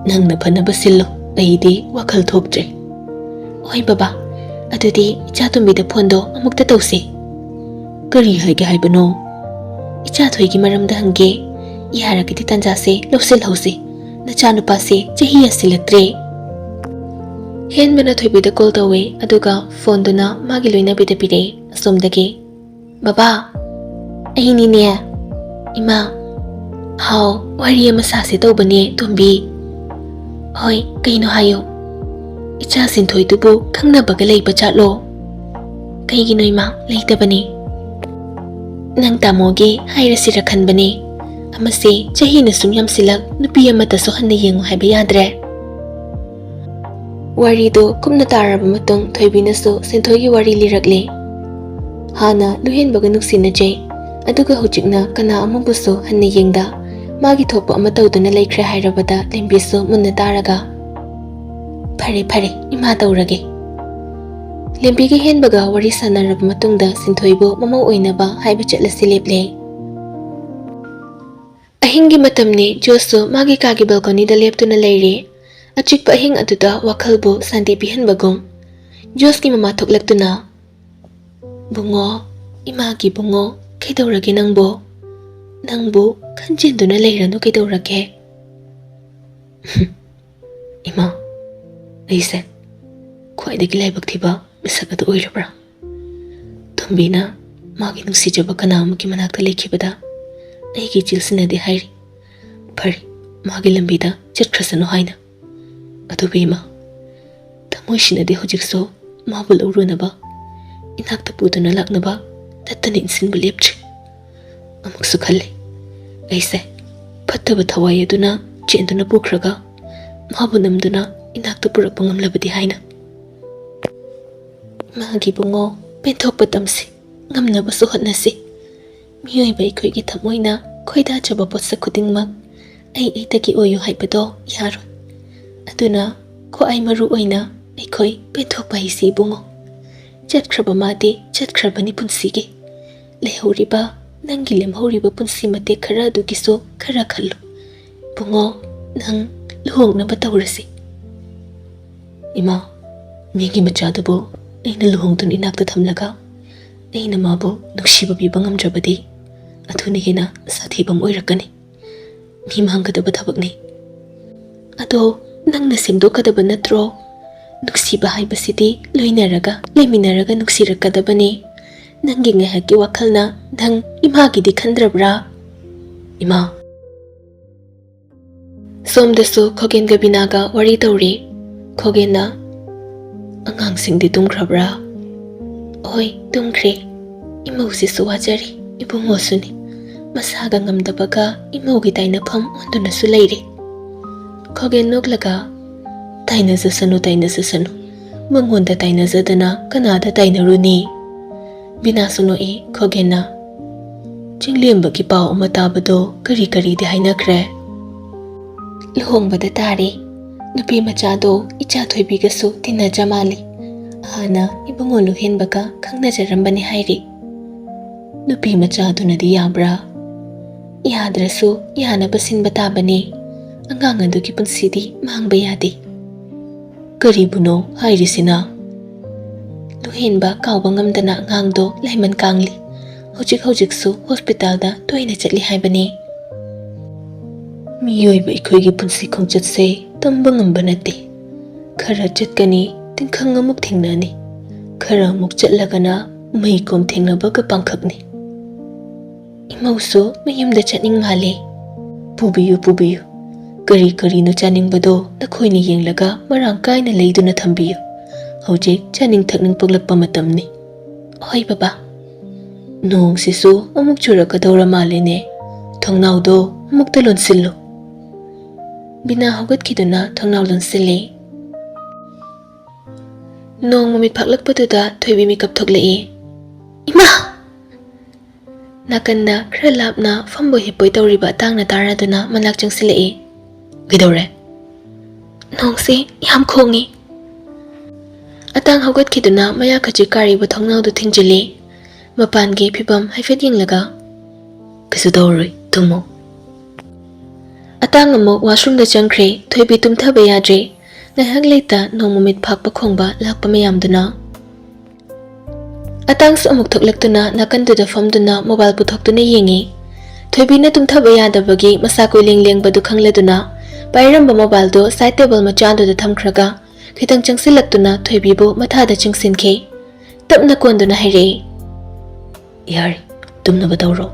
ꯅꯪꯅ ꯐꯅꯕ ꯁꯤꯜꯂꯣ, ꯑꯩꯗꯤ ꯋꯥꯈꯜ ꯊꯣꯛꯇ꯭ꯔꯦ꯫" "ꯍꯣꯏ ꯕꯕꯥ, ꯑꯗꯨꯗꯤ ꯏꯆꯥ ꯇꯣꯝꯕꯤꯗ ꯐꯣꯟꯗꯣ ꯑꯃꯨꯛꯇ ꯇꯧꯁꯤ꯫" "ꯀꯔꯤ ꯍꯥꯏꯒꯦ ꯍꯥꯏꯕꯅꯣ?" "ꯏꯆꯥ ꯊꯣꯏꯒꯤ ꯃꯔꯝꯗ ꯍꯪꯒꯦ꯫ ꯌꯥꯔꯒꯗꯤ ꯇꯥꯟꯖꯥꯁꯦ ꯂꯧꯁꯤꯜꯍꯧꯁꯤ꯫ ꯅꯆꯥꯅꯨꯄꯥꯁꯦ ꯆꯍꯤ ꯌꯥꯁꯤꯜꯂꯛꯇ꯭ꯔꯦ꯫" ꯍꯦꯟꯕꯅ ꯊꯣꯏꯕꯤꯗ ꯀꯣꯜ ꯇꯧꯋꯦ, ꯑꯗꯨꯒ ꯐꯣꯟꯗꯨꯅ ꯃꯥꯒꯤ ꯂꯣꯏꯅꯕꯤꯗ ꯄꯤꯔꯛꯑꯦ꯫ ꯑꯁꯣꯝꯗꯒꯤ, "ꯕꯕꯥ, ꯑꯩꯅꯤꯅꯦ꯫" "ꯏꯃꯥ꯫" "ꯍꯥꯎ, ꯋꯥꯔꯤ ꯑꯃ ꯁꯥꯁꯦ ꯇꯧꯕꯅꯦ, ꯇꯣꯝꯕꯤ꯫" "ꯍꯣꯏ, ꯀꯩꯅꯣ ꯍꯥꯏꯌꯣ꯫" "ꯏꯆꯥ ꯁꯤꯟꯊꯣꯏꯗꯨꯕꯨ ꯈꯪꯅꯕꯒ ꯂꯩꯕ ꯖꯥꯠꯂꯣ?" "ꯀꯩꯒꯤꯅꯣ ꯏꯃꯥ, ꯂꯩꯇꯕꯅꯤ꯫ ꯅꯪ ꯇꯥꯃꯣꯒꯤ ꯍꯥꯏꯔꯁꯤꯔ ꯈꯟꯕꯅꯦ꯫ ꯑꯃꯁꯦ ꯆꯍꯤꯅ ꯁꯨꯝ ꯌꯥꯝꯁꯤꯜꯂꯛ, ꯅꯨꯄꯤ ꯑꯃꯠꯇꯁꯨ ꯍꯟꯅ ꯌꯦꯡꯉꯨ ꯍꯥꯏꯕ ꯌꯥꯗ꯭ꯔꯦ꯫" ꯋꯥꯔꯤꯗꯨ ꯀꯨꯞꯅ ꯇꯥꯔꯕ ꯃꯇꯨꯡ ꯊꯣꯏꯕꯤꯅꯁꯨ ꯁꯤꯟꯊꯣꯏꯒꯤ ꯋꯥꯔꯤ ꯂꯤꯔꯛꯂꯦ꯫ ꯍꯥꯟꯅ ꯂꯨꯍꯦꯟꯕꯒ ꯅꯨꯡꯁꯤꯅꯖꯩ, ꯑꯗꯨꯒ ꯍꯧꯖꯤꯛꯅ ꯀꯅꯥ ꯑꯃꯕꯨꯁꯨ ꯍꯟꯅ ꯌꯦꯡꯗ, ꯃꯥꯒꯤ ꯊꯣꯛꯄ ꯑꯃ ꯇꯧꯗꯨꯅ ꯂꯩꯈ꯭ꯔꯦ ꯍꯥꯏꯔꯕꯗ ꯂꯦꯝꯕꯤꯁꯨ ꯃꯨꯟꯅ ꯇꯥꯔꯒ, "ꯐꯔꯦ, ꯐꯔꯦ, ꯏꯃꯥ ꯇꯧꯔꯒꯦ꯫" ꯂꯦꯝꯕꯤꯒ ꯍꯦꯟꯕꯒ ꯋꯥꯔꯤ ꯁꯥꯟꯅꯔꯕ ꯃꯇꯨꯡꯗ ꯁꯤꯟꯊꯣꯏꯕꯨ ꯃꯃꯧ ꯑꯣꯏꯅꯕ ꯍꯥꯏꯕ ꯆꯠꯂꯁꯤ ꯂꯦꯞꯂꯦ꯫ ꯑꯍꯤꯡꯒꯤ ꯃꯇꯝꯅꯤ꯫ ꯖꯣꯁꯁꯨ ꯃꯥꯒꯤ ꯀꯥꯒꯤ ꯕꯦꯜꯀꯣꯅꯤꯗ ꯂꯦꯞꯇꯨꯅ ꯂꯩꯔꯤ꯫ ꯑꯆꯤꯛꯄ ꯑꯍꯤꯡ ꯑꯗꯨꯗ ꯋꯥꯈꯜꯕꯨ ꯁꯥꯟꯇꯤ ꯄꯤꯍꯟꯕꯒꯨꯝ꯫ ꯖꯣꯁꯀꯤ ꯃꯃꯥ ꯊꯣꯛꯂꯛꯇꯨꯅ, "ꯕꯨꯡꯉꯣ, ꯏꯃꯥꯒꯤ ꯕꯨꯡꯉꯣ, ꯀꯩꯗꯧꯔꯒꯦ ꯅꯪꯕꯣ? ꯅꯪꯕꯨ ꯈꯟꯖꯤꯟꯗꯨꯅ ꯂꯩꯔꯅꯨ, ꯀꯩꯗꯧꯔꯒꯦ?" "ꯏꯃꯥ, ꯑꯩꯁꯦ ꯈ꯭ꯋꯥꯏꯗꯒꯤ ꯂꯥꯏꯕꯛ ꯊꯤꯕ ꯃꯤꯁꯛ ꯑꯗꯨ ꯑꯣꯏꯔꯕ꯭ꯔꯥ? ꯇꯣꯝꯕꯤꯅ ꯃꯥꯒꯤ ꯅꯨꯡꯁꯤꯖꯕ ꯀꯅꯥ ꯑꯃꯒꯤ ꯃꯅꯥꯛꯇ ꯂꯩꯈꯤꯕꯗ ꯑꯩꯒꯤ ꯏꯆꯦꯜꯁꯤꯅꯗꯤ ꯍꯥꯏꯔꯤ, ꯐꯔꯦ, ꯃꯥꯒꯤ ꯂꯝꯕꯤꯗ ꯆꯠꯈ꯭ꯔꯁꯅꯨ ꯍꯥꯏꯅ꯫ ꯑꯗꯨꯕꯨ ꯏꯃꯥ, ꯊꯃꯣꯏꯁꯤꯅꯗꯤ ꯍꯧꯖꯤꯛꯁꯨ ꯃꯥꯕꯨ ꯂꯧꯔꯨꯅꯕ, ꯏꯅꯥꯛꯇ ꯄꯨꯗꯨꯅ ꯂꯥꯛꯅꯕ ꯅꯠꯇꯅ ꯏꯟꯁꯤꯟꯕ ꯂꯦꯞꯇ꯭ꯔꯤ꯫ ꯑꯃꯨꯛꯁꯨ ꯈꯜꯂꯤ, ꯑꯩꯁꯦ ꯐꯠꯇꯕ ꯊꯋꯥꯏ ꯑꯗꯨꯅ ꯆꯦꯟꯗꯨꯅ ꯄꯨꯈ꯭ꯔꯒ ꯃꯥꯕꯨ ꯅꯝꯗꯨꯅ ꯏꯅꯥꯛꯇ ꯄꯨꯔꯛꯄ ꯉꯝꯂꯕꯗꯤ ꯍꯥꯏꯅ꯫ ꯏꯃꯥꯒꯤ ꯕꯨꯡꯉꯣ, ꯄꯦꯟꯊꯣꯛꯄ ꯇꯝꯁꯤ꯫ ꯉꯝꯅꯕꯁꯨ ꯍꯣꯠꯅꯁꯤ꯫ ꯃꯤꯑꯣꯏꯕ ꯑꯩꯈꯣꯏꯒꯤ ꯊꯃꯣꯏꯅ ꯈꯣꯏꯗꯥꯖꯕ ꯄꯣꯠꯁꯛ ꯈꯨꯗꯤꯡꯃꯛ ꯑꯩ ꯑꯩꯇꯒꯤ ꯑꯣꯏꯌꯨ ꯍꯥꯏꯕꯗꯣ ꯌꯥꯔꯣꯏ꯫ ꯑꯗꯨꯅ ꯈ꯭ꯋꯥꯏ ꯃꯔꯨ ꯑꯣꯏꯅ ꯑꯩꯈꯣꯏ ꯄꯦꯟꯊꯣꯛꯄ ꯍꯥꯏꯁꯤ ꯏꯕꯨꯡꯉꯣ꯫ ꯆꯠꯈ꯭ꯔꯕ ꯃꯥꯗꯤ ꯆꯠꯈ꯭ꯔꯕꯅꯤ ꯄꯨꯟꯁꯤꯒꯤ꯫ ꯂꯩꯍꯧꯔꯤꯕ ꯅꯪꯒꯤ ꯂꯦꯝꯍꯧꯔꯤꯕ ꯄꯨꯟꯁꯤ ꯃꯇꯦꯛ ꯈꯔ ꯑꯗꯨꯒꯤꯁꯨ ꯈꯔ ꯈꯜꯂꯨ꯫ ꯏꯕꯨꯡꯉꯣ, ꯅꯪ ꯂꯨꯍꯣꯡꯅꯕ ꯇꯧꯔꯁꯤ꯫ ꯏꯃꯥ, ꯃꯤꯒꯤ ꯃꯆꯥꯗꯨꯕꯨ ꯑꯩꯅ ꯂꯨꯍꯣꯡꯗꯨꯅ ꯏꯅꯥꯛꯇ ꯊꯝꯂꯒ ꯑꯩꯅ ꯃꯥꯕꯨ ꯅꯨꯡꯁꯤꯕ ꯄꯤꯕ ꯉꯝꯗ꯭ꯔꯕꯗꯤ ꯑꯗꯨꯅ ꯍꯦꯟꯅ ꯁꯥꯊꯤꯕ ꯑꯃ ꯑꯣꯏꯔꯛꯀꯅꯤ꯫ ꯃꯤ ꯃꯥꯡꯒꯗꯕ ꯊꯕꯛꯅꯤ꯫ ꯑꯗꯣ ꯅꯪꯅ ꯁꯦꯝꯗꯣꯛꯀꯗꯕ ꯅꯠꯇ꯭ꯔꯣ? ꯅꯨꯡꯁꯤꯕ ꯍꯥꯏꯕꯁꯤꯗꯤ ꯂꯣꯏꯅꯔꯒ ꯂꯩꯃꯤꯟꯅꯔꯒ ꯅꯨꯡꯁꯤꯔꯛꯀꯗꯕꯅꯤ꯫ ꯅꯪꯒꯤ ꯉꯥꯏꯍꯥꯛꯀꯤ ꯋꯥꯈꯜꯅ ꯅꯪ ꯏꯃꯥꯒꯤꯗꯤ ꯈꯟꯗ꯭ꯔꯕ꯭ꯔꯥ? ꯏꯃꯥ꯫ ꯁꯣꯝꯗꯁꯨ ꯈꯣꯒꯦꯟꯒ ꯕꯤꯅꯥꯒ ꯋꯥꯔꯤ ꯇꯧꯔꯤ꯫ ꯈꯣꯒꯦꯟꯅ, "ꯑꯉꯥꯡꯁꯤꯡꯗꯤ ꯇꯨꯝꯈ꯭ꯔꯕ꯭ꯔꯥ?" "ꯍꯣꯏ, ꯇꯨꯝꯈ꯭ꯔꯦ꯫ ꯏꯃꯧꯁꯤꯁꯨ ꯋꯥꯖꯔꯤ, ꯏꯕꯨꯡꯉꯣꯁꯨꯅꯤ꯫ ꯃꯁꯥꯒ ꯉꯝꯗꯕꯒ ꯏꯃꯧꯒꯤ ꯇꯥꯏꯅꯐꯝ ꯑꯣꯟꯗꯨꯅꯁꯨ ꯂꯩꯔꯦ꯫" ꯈꯣꯒꯦꯟ ꯅꯣꯛꯂꯒ, "ꯇꯥꯏꯅꯖꯁꯅꯨ, ꯇꯥꯏꯅꯖꯁꯅꯨ꯫ ꯃꯉꯣꯟꯗ ꯇꯥꯏꯅꯖꯗꯅ ꯀꯅꯥꯗ ꯇꯥꯏꯅꯔꯨꯅꯤ?" ꯕꯤꯅꯥꯁꯨ ꯅꯣꯛꯏ꯫ ꯈꯣꯒꯦꯟꯅ, "ꯆꯤꯡꯂꯦꯝꯕꯒꯤ ꯄꯥꯎ ꯑꯃ ꯇꯥꯕꯗꯣ ꯀꯔꯤ ꯀꯔꯤꯗꯤ ꯍꯥꯏꯅꯈ꯭ꯔꯦ?" "ꯂꯨꯍꯣꯡꯕꯗ ꯇꯥꯔꯦ꯫ ꯅꯨꯄꯤ ꯃꯆꯥꯗꯣ ꯏꯆꯥ ꯊꯣꯏꯕꯤꯒꯁꯨ ꯇꯤꯟꯅꯖ ꯃꯥꯜꯂꯤ꯫ ꯍꯥꯟꯅ ꯏꯕꯨꯡꯉꯣ ꯂꯨꯍꯦꯟꯕꯒ ꯈꯪꯅꯖꯔꯝꯕꯅꯤ ꯍꯥꯏꯔꯤ꯫" "ꯅꯨꯄꯤ ꯃꯆꯥꯗꯨꯅꯗꯤ ꯌꯥꯕ꯭ꯔꯥ?" "ꯌꯥꯗ꯭ꯔꯁꯨ ꯌꯥꯅꯕ ꯁꯤꯟꯕ ꯇꯥꯕꯅꯤ꯫ ꯑꯉꯥꯡ ꯑꯗꯨꯒꯤ ꯄꯨꯟꯁꯤꯗꯤ ꯃꯥꯡꯕ ꯌꯥꯗꯦ꯫" "ꯀꯔꯤꯕꯨꯅꯣ ꯍꯥꯏꯔꯤꯁꯤꯅ?" "ꯂꯨꯍꯦꯟꯕ ꯀꯥꯎꯕ ꯉꯝꯗꯅ ꯑꯉꯥꯡꯗꯣ ꯂꯥꯏꯃꯟ ꯀꯥꯡꯂꯤ꯫ ꯍꯧꯖꯤꯛ ꯍꯧꯖꯤꯛꯁꯨ ꯍꯣꯁꯄꯤꯇꯥꯜꯗ ꯇꯣꯏꯅ ꯆꯠꯂꯤ ꯍꯥꯏꯕꯅꯤ꯫" "ꯃꯤꯑꯣꯏꯕ ꯑꯩꯈꯣꯏꯒꯤ ꯄꯨꯟꯁꯤ ꯈꯣꯡꯆꯠꯁꯦ ꯇꯝꯕ ꯉꯝꯕ ꯅꯠꯇꯦ꯫ ꯈꯔ ꯆꯠꯀꯅꯤ, ꯇꯤꯡꯈꯪ ꯑꯃꯨꯛ ꯊꯦꯡꯅꯅꯤ꯫ ꯈꯔ ꯑꯃꯨꯛ ꯆꯠꯂꯒꯅ ꯃꯩꯀꯣꯝ ꯊꯦꯡꯅꯕꯒ ꯄꯥꯡꯈꯛꯅꯤ꯫" "ꯏꯃꯧꯁꯨ ꯃꯌꯨꯝꯗ ꯆꯠꯅꯤꯡ ꯃꯥꯜꯂꯦ꯫" "ꯄꯨꯕꯤꯌꯨ, ꯄꯨꯕꯤꯌꯨ꯫ ꯀꯔꯤ ꯀꯔꯤꯅꯣ ꯆꯥꯅꯤꯡꯕꯗꯣ ꯅꯈꯣꯏꯅ ꯌꯦꯡꯂꯒ ꯃꯔꯥꯡ ꯀꯥꯏꯅ ꯂꯩꯗꯨꯅ ꯊꯝꯕꯤꯌꯨ꯫ ꯍꯧꯖꯤꯛ ꯆꯥꯅꯤꯡ ꯊꯛꯅꯤꯡ ꯄꯣꯛꯂꯛꯄ ꯃꯇꯝꯅꯤ꯫" "ꯍꯣꯏ ꯕꯕꯥ꯫" "ꯅꯣꯡꯁꯤꯁꯨ ꯑꯃꯨꯛ ꯆꯨꯔꯛꯀꯗꯧꯔ ꯃꯥꯜꯂꯦꯅꯦ꯫ ꯊꯣꯡꯅꯥꯎꯗꯣ ꯑꯃꯨꯛꯇ ꯂꯣꯟꯁꯤꯜꯂꯨ꯫" ꯕꯤꯅꯥ ꯍꯧꯒꯠꯈꯤꯗꯨꯅ ꯊꯣꯡꯅꯥꯎ ꯂꯣꯟꯁꯤꯜꯂꯤ꯫ ꯅꯣꯡ ꯃꯃꯤꯠ ꯐꯥꯛꯂꯛꯄꯗꯨꯗ ꯊꯣꯏꯕꯤ ꯃꯤꯀꯞ ꯊꯣꯛꯂꯛꯏ꯫ "ꯏꯃꯥ!" ꯅꯥꯀꯟꯗ ꯈꯔ ꯂꯥꯞꯅ ꯐꯝꯕꯣꯏ ꯍꯤꯞꯄꯣꯏ ꯇꯧꯔꯤꯕ ꯑꯇꯥꯡꯅ ꯇꯥꯔꯗꯨꯅ ꯃꯅꯥꯛ ꯆꯪꯁꯤꯜꯂꯛꯏ꯫ "ꯀꯩꯗꯧꯔꯦ?" "ꯅꯣꯡꯁꯦ ꯌꯥꯝ ꯈꯣꯡꯉꯤ꯫" ꯑꯇꯥꯡ ꯍꯧꯒꯠꯈꯤꯗꯨꯅ ꯃꯌꯥ ꯈꯖꯤꯛ ꯀꯥꯔꯤꯕ ꯊꯣꯡꯅꯥꯎꯗꯨ ꯊꯤꯡꯖꯤꯜꯂꯤ꯫ ꯃꯄꯥꯟꯒꯤ ꯐꯤꯕꯝ ꯍꯥꯏꯐꯦꯠ ꯌꯦꯡꯂꯒ, "ꯀꯩꯁꯨ ꯇꯧꯔꯔꯣꯏ, ꯇꯨꯝꯃꯣ꯫" ꯑꯇꯥꯡ ꯑꯃꯨꯛ ꯋꯥꯁꯔꯨꯝꯗ ꯆꯪꯈ꯭ꯔꯦ꯫ ꯊꯣꯏꯕꯤ ꯇꯨꯝꯊꯕ ꯌꯥꯗ꯭ꯔꯦ꯫ ꯉꯥꯏꯍꯥꯛ ꯂꯩꯇ ꯅꯣꯡ ꯃꯃꯤꯠ ꯐꯥꯛꯄ ꯈꯣꯡꯕ ꯂꯥꯛꯄ ꯃꯌꯥꯝꯗꯨꯅ꯫ ꯑꯇꯥꯡꯁꯨ ꯑꯃꯨꯛ ꯊꯣꯛꯂꯛꯇꯨꯅ ꯅꯥꯀꯟꯗꯨꯗ ꯐꯝꯗꯨꯅ ꯃꯣꯕꯥꯏꯜ ꯄꯨꯊꯣꯛꯇꯨꯅ ꯌꯦꯡꯉꯤ꯫ ꯊꯣꯏꯕꯤꯅ ꯇꯨꯝꯊꯕ ꯌꯥꯗꯕꯒꯤ ꯃꯁꯥ ꯀꯣꯏꯂꯦꯡ ꯂꯦꯡꯕꯗꯨ ꯈꯪꯂꯗꯨꯅ ꯄꯥꯏꯔꯝꯕ ꯃꯣꯕꯥꯏꯜꯗꯨ ꯁꯥꯏꯠ ꯇꯦꯕꯜ ꯃꯆꯥꯗꯨꯗ ꯊꯝꯈ꯭ꯔꯒ ꯈꯤꯇꯪ ꯆꯪꯁꯤꯜꯂꯛꯇꯨꯅ ꯊꯣꯏꯕꯤꯕꯨ ꯃꯊꯥꯗ ꯆꯤꯡꯁꯤꯟꯈꯤ꯫ ꯇꯞꯅ ꯀꯣꯟꯗꯨꯅ ꯍꯥꯏꯔꯛꯏ, "ꯌꯥꯔꯦ, ꯇꯨꯝꯅꯕ ꯇꯧꯔꯣ꯫"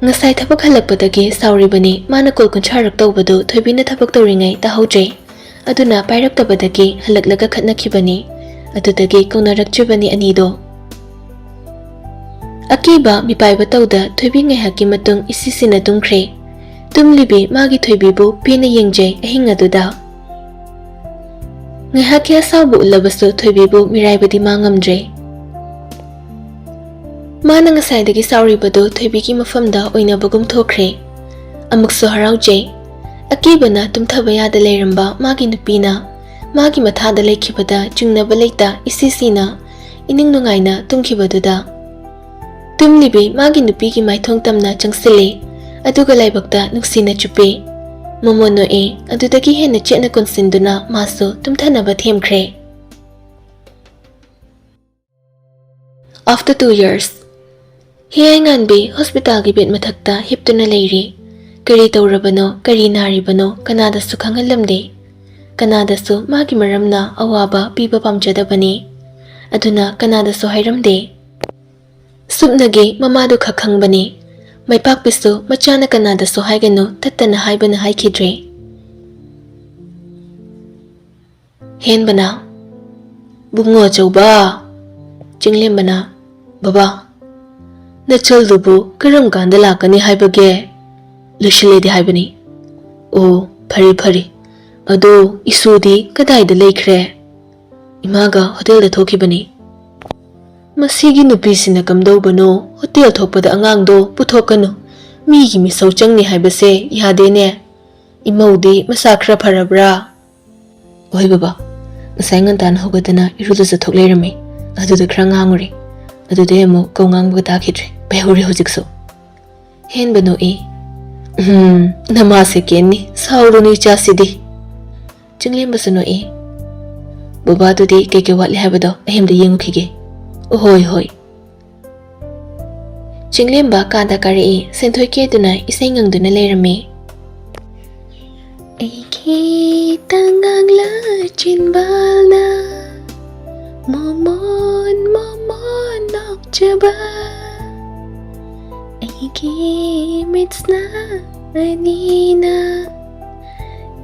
ꯉꯁꯥꯏ ꯊꯕꯛ ꯍꯜꯂꯛꯄꯗꯒꯤ ꯁꯥꯎꯔꯤꯕꯅꯤ꯫ ꯃꯥꯅ ꯀꯣꯜ ꯀꯨꯟꯊ꯭ꯔꯥꯔꯛ ꯇꯧꯕꯗꯨ ꯊꯣꯏꯕꯤꯅ ꯊꯕꯛ ꯇꯧꯔꯤꯉꯩ ꯇꯥꯍꯧꯗ꯭ꯔꯦ꯫ ꯑꯗꯨꯅ ꯄꯥꯏꯔꯛꯇꯕꯗꯒꯤ ꯍꯜꯂꯛꯂꯒ ꯈꯠꯅꯈꯤꯕꯅꯤ꯫ ꯑꯗꯨꯗꯒꯤ ꯀꯧꯅꯔꯛꯇ꯭ꯔꯤꯕꯅꯤ ꯑꯅꯤꯗꯣ꯫ ꯑꯀꯤꯕ ꯃꯤꯄꯥꯏꯕ ꯇꯧꯗ ꯊꯣꯏꯕꯤ ꯉꯥꯏꯍꯥꯛꯀꯤ ꯃꯇꯨꯡ ꯏꯁꯤꯁꯤꯅ ꯇꯨꯝꯈ꯭ꯔꯦ꯫ ꯇꯨꯝꯂꯤꯕꯤ ꯃꯥꯒꯤ ꯊꯣꯏꯕꯤꯕꯨ ꯄꯦꯟꯅ ꯌꯦꯡꯖꯩ ꯑꯍꯤꯡ ꯑꯗꯨꯗ꯫ ꯉꯥꯏꯍꯥꯛꯀꯤ ꯑꯁꯥꯎꯕ ꯎꯠꯂꯕꯁꯨ ꯊꯣꯏꯕꯤꯕꯨ ꯃꯤꯔꯥꯏꯕꯗꯤ ꯃꯥ ꯉꯝꯗ꯭ꯔꯦ꯫ ꯃꯥꯅ ꯉꯁꯥꯏꯗꯒꯤ ꯁꯥꯎꯔꯤꯕꯗꯨ ꯊꯣꯏꯕꯤꯒꯤ ꯃꯐꯝꯗ ꯑꯣꯏꯅꯕꯒꯨꯝ ꯊꯣꯛꯈ꯭ꯔꯦ꯫ ꯑꯃꯨꯛꯁꯨ ꯍꯔꯥꯎꯖꯩ꯫ ꯑꯀꯤꯕꯅ ꯇꯨꯝꯊꯕ ꯌꯥꯗ ꯂꯩꯔꯝꯕ ꯃꯥꯒꯤ ꯅꯨꯄꯤꯅ ꯃꯥꯒꯤ ꯃꯊꯥꯗ ꯂꯩꯈꯤꯕꯗ ꯆꯤꯡꯅꯕ ꯂꯩꯇ ꯏꯁꯤꯁꯤꯅ ꯏꯅꯤꯡ ꯅꯨꯡꯉꯥꯏꯅ ꯇꯨꯝꯈꯤꯕꯗꯨꯗ꯫ ꯇꯨꯝꯂꯤꯕꯤ ꯃꯥꯒꯤ ꯅꯨꯄꯤꯒꯤ ꯃꯥꯏꯊꯣꯡ ꯇꯝꯅ ꯆꯪꯁꯤꯜꯂꯤ, ꯑꯗꯨꯒ ꯂꯥꯏꯕꯛꯇ ꯅꯨꯡꯁꯤꯅ ꯆꯨꯞꯄꯤ꯫ ꯃꯣꯃꯣꯟ ꯅꯣꯛꯏ, ꯑꯗꯨꯗꯒꯤ ꯍꯦꯟꯅ ꯆꯦꯠꯅ ꯀꯣꯟꯁꯤꯟꯗꯨꯅ ꯃꯥꯁꯨ ꯇꯨꯝꯊꯅꯕ ꯊꯦꯝꯈ꯭ꯔꯦ꯫ After two years, ꯍꯤꯌꯥꯏꯉꯥꯟꯕꯤ ꯍꯣꯁꯄꯤꯇꯥꯜꯒꯤ ꯕꯦꯗ ꯃꯊꯛꯇ ꯍꯤꯞꯇꯨꯅ ꯂꯩꯔꯤ꯫ ꯀꯔꯤ ꯇꯧꯔꯕꯅꯣ, ꯀꯔꯤ ꯅꯥꯔꯤꯕꯅꯣ ꯀꯅꯥꯗꯁꯨ ꯈꯪꯍꯜꯂꯝꯗꯦ꯫ ꯀꯅꯥꯗꯁꯨ ꯃꯥꯒꯤ ꯃꯔꯝꯅ ꯑꯋꯥꯕ ꯄꯤꯕ ꯄꯥꯝꯖꯗꯕꯅꯤ꯫ ꯑꯗꯨꯅ ꯀꯅꯥꯗꯁꯨ ꯍꯥꯏꯔꯝꯗꯦ꯫ ꯁꯨꯞꯅꯒꯤ ꯃꯃꯥꯗꯨ ꯈꯛ ꯈꯪꯕꯅꯤ꯫ ꯃꯥꯏꯄꯥꯛꯄꯤꯁꯨ ꯃꯆꯥꯅ ꯀꯅꯥꯗꯁꯨ ꯍꯥꯏꯒꯅꯨ ꯇꯠꯇꯅ ꯍꯥꯏꯕꯅ ꯍꯥꯏꯈꯤꯗ꯭ꯔꯦ꯫ ꯍꯦꯟꯕꯅ, "ꯕꯨꯡꯉꯣ ꯑꯆꯧꯕ!" ꯆꯤꯡꯂꯦꯝꯕꯅ, "ꯕꯕꯥ, ꯅꯆꯜꯗꯨꯕꯨ ꯀꯔꯝ ꯀꯥꯟꯗ ꯂꯥꯛꯀꯅꯤ ꯍꯥꯏꯕꯒꯦ?" "ꯂꯣꯏꯁꯤꯜꯂꯦꯗꯤ ꯍꯥꯏꯕꯅꯤ꯫" "ꯑꯣ, ꯐꯔꯦ ꯐꯔꯦ꯫ ꯑꯗꯣ ꯏꯁꯨꯗꯤ ꯀꯗꯥꯏꯗ ꯂꯩꯈ꯭ꯔꯦ?" "ꯏꯃꯥꯒ ꯍꯣꯇꯦꯜꯗ ꯊꯣꯛꯈꯤꯕꯅꯤ꯫" "ꯃꯁꯤꯒꯤ ꯅꯨꯄꯤꯁꯤꯅ ꯀꯝꯗꯧꯕꯅꯣ? ꯍꯣꯇꯦꯜ ꯊꯣꯛꯄꯗ ꯑꯉꯥꯡꯗꯣ ꯄꯨꯊꯣꯛꯀꯅꯨ꯫ ꯃꯤꯒꯤ ꯃꯤꯁꯧ ꯆꯪꯅꯤ ꯍꯥꯏꯕꯁꯦ ꯌꯥꯗꯦꯅꯦ꯫ ꯏꯃꯧꯗꯤ ꯃꯁꯥ ꯈꯔ ꯐꯔꯕ꯭ꯔꯥ?" "ꯍꯣꯏ ꯕꯕꯥ, ꯉꯁꯥꯏ ꯉꯟꯇꯥꯅ ꯍꯧꯒꯠꯇꯅ ꯏꯔꯨ ꯂꯨꯖꯊꯣꯛ ꯂꯩꯔꯝꯃꯤ꯫ ꯑꯗꯨꯗ ꯈꯔ ꯉꯥꯡꯉꯨꯔꯦ꯫ ꯑꯗꯨꯗꯩ ꯑꯃꯨꯛ ꯀꯧ ꯉꯥꯡꯕꯒ ꯇꯥꯈꯤꯗ꯭ꯔꯦ꯫ ꯄꯥꯏꯍꯧꯔꯦ ꯍꯧꯖꯤꯛꯁꯨ꯫" ꯍꯦꯟꯕ ꯅꯣꯛꯏ꯫ "ꯎꯝ, ꯅꯃꯥ ꯁꯦꯀꯦꯟꯅꯤ꯫ ꯁꯥꯎꯔꯨꯅꯨ ꯏꯆꯥꯁꯤꯗꯤ꯫" ꯆꯤꯡꯂꯦꯝꯕꯁꯨ ꯅꯣꯛꯏ꯫ "ꯕꯕꯥꯗꯨꯗꯤ ꯀꯩꯀꯩ ꯋꯥꯠꯂꯤ ꯍꯥꯏꯕꯗꯣ ꯑꯩ ꯑꯝꯇ ꯌꯦꯡꯉꯨꯈꯤꯒꯦ꯫" "ꯑꯣ, ꯍꯣꯏ, ꯍꯣꯏ꯫" ꯆꯤꯡꯂꯦꯝꯕ ꯀꯥꯗ ꯀꯥꯔꯛꯏ꯫ ꯁꯦꯟꯊꯣꯏ ꯀꯦꯗꯨꯅ ꯏꯁꯩ ꯉꯪꯗꯨꯅ ꯂꯩꯔꯝꯃꯤ꯫ "ꯑꯩꯒꯤ ꯇꯉꯥꯡꯂ ꯆꯤꯟꯕꯥꯜꯅ ꯃꯣꯃꯣꯟ ꯃꯣꯃꯣꯟ ꯅꯣꯛꯆꯕ, ꯑꯩꯒꯤ ꯃꯤꯠꯁꯅ ꯑꯅꯤꯅ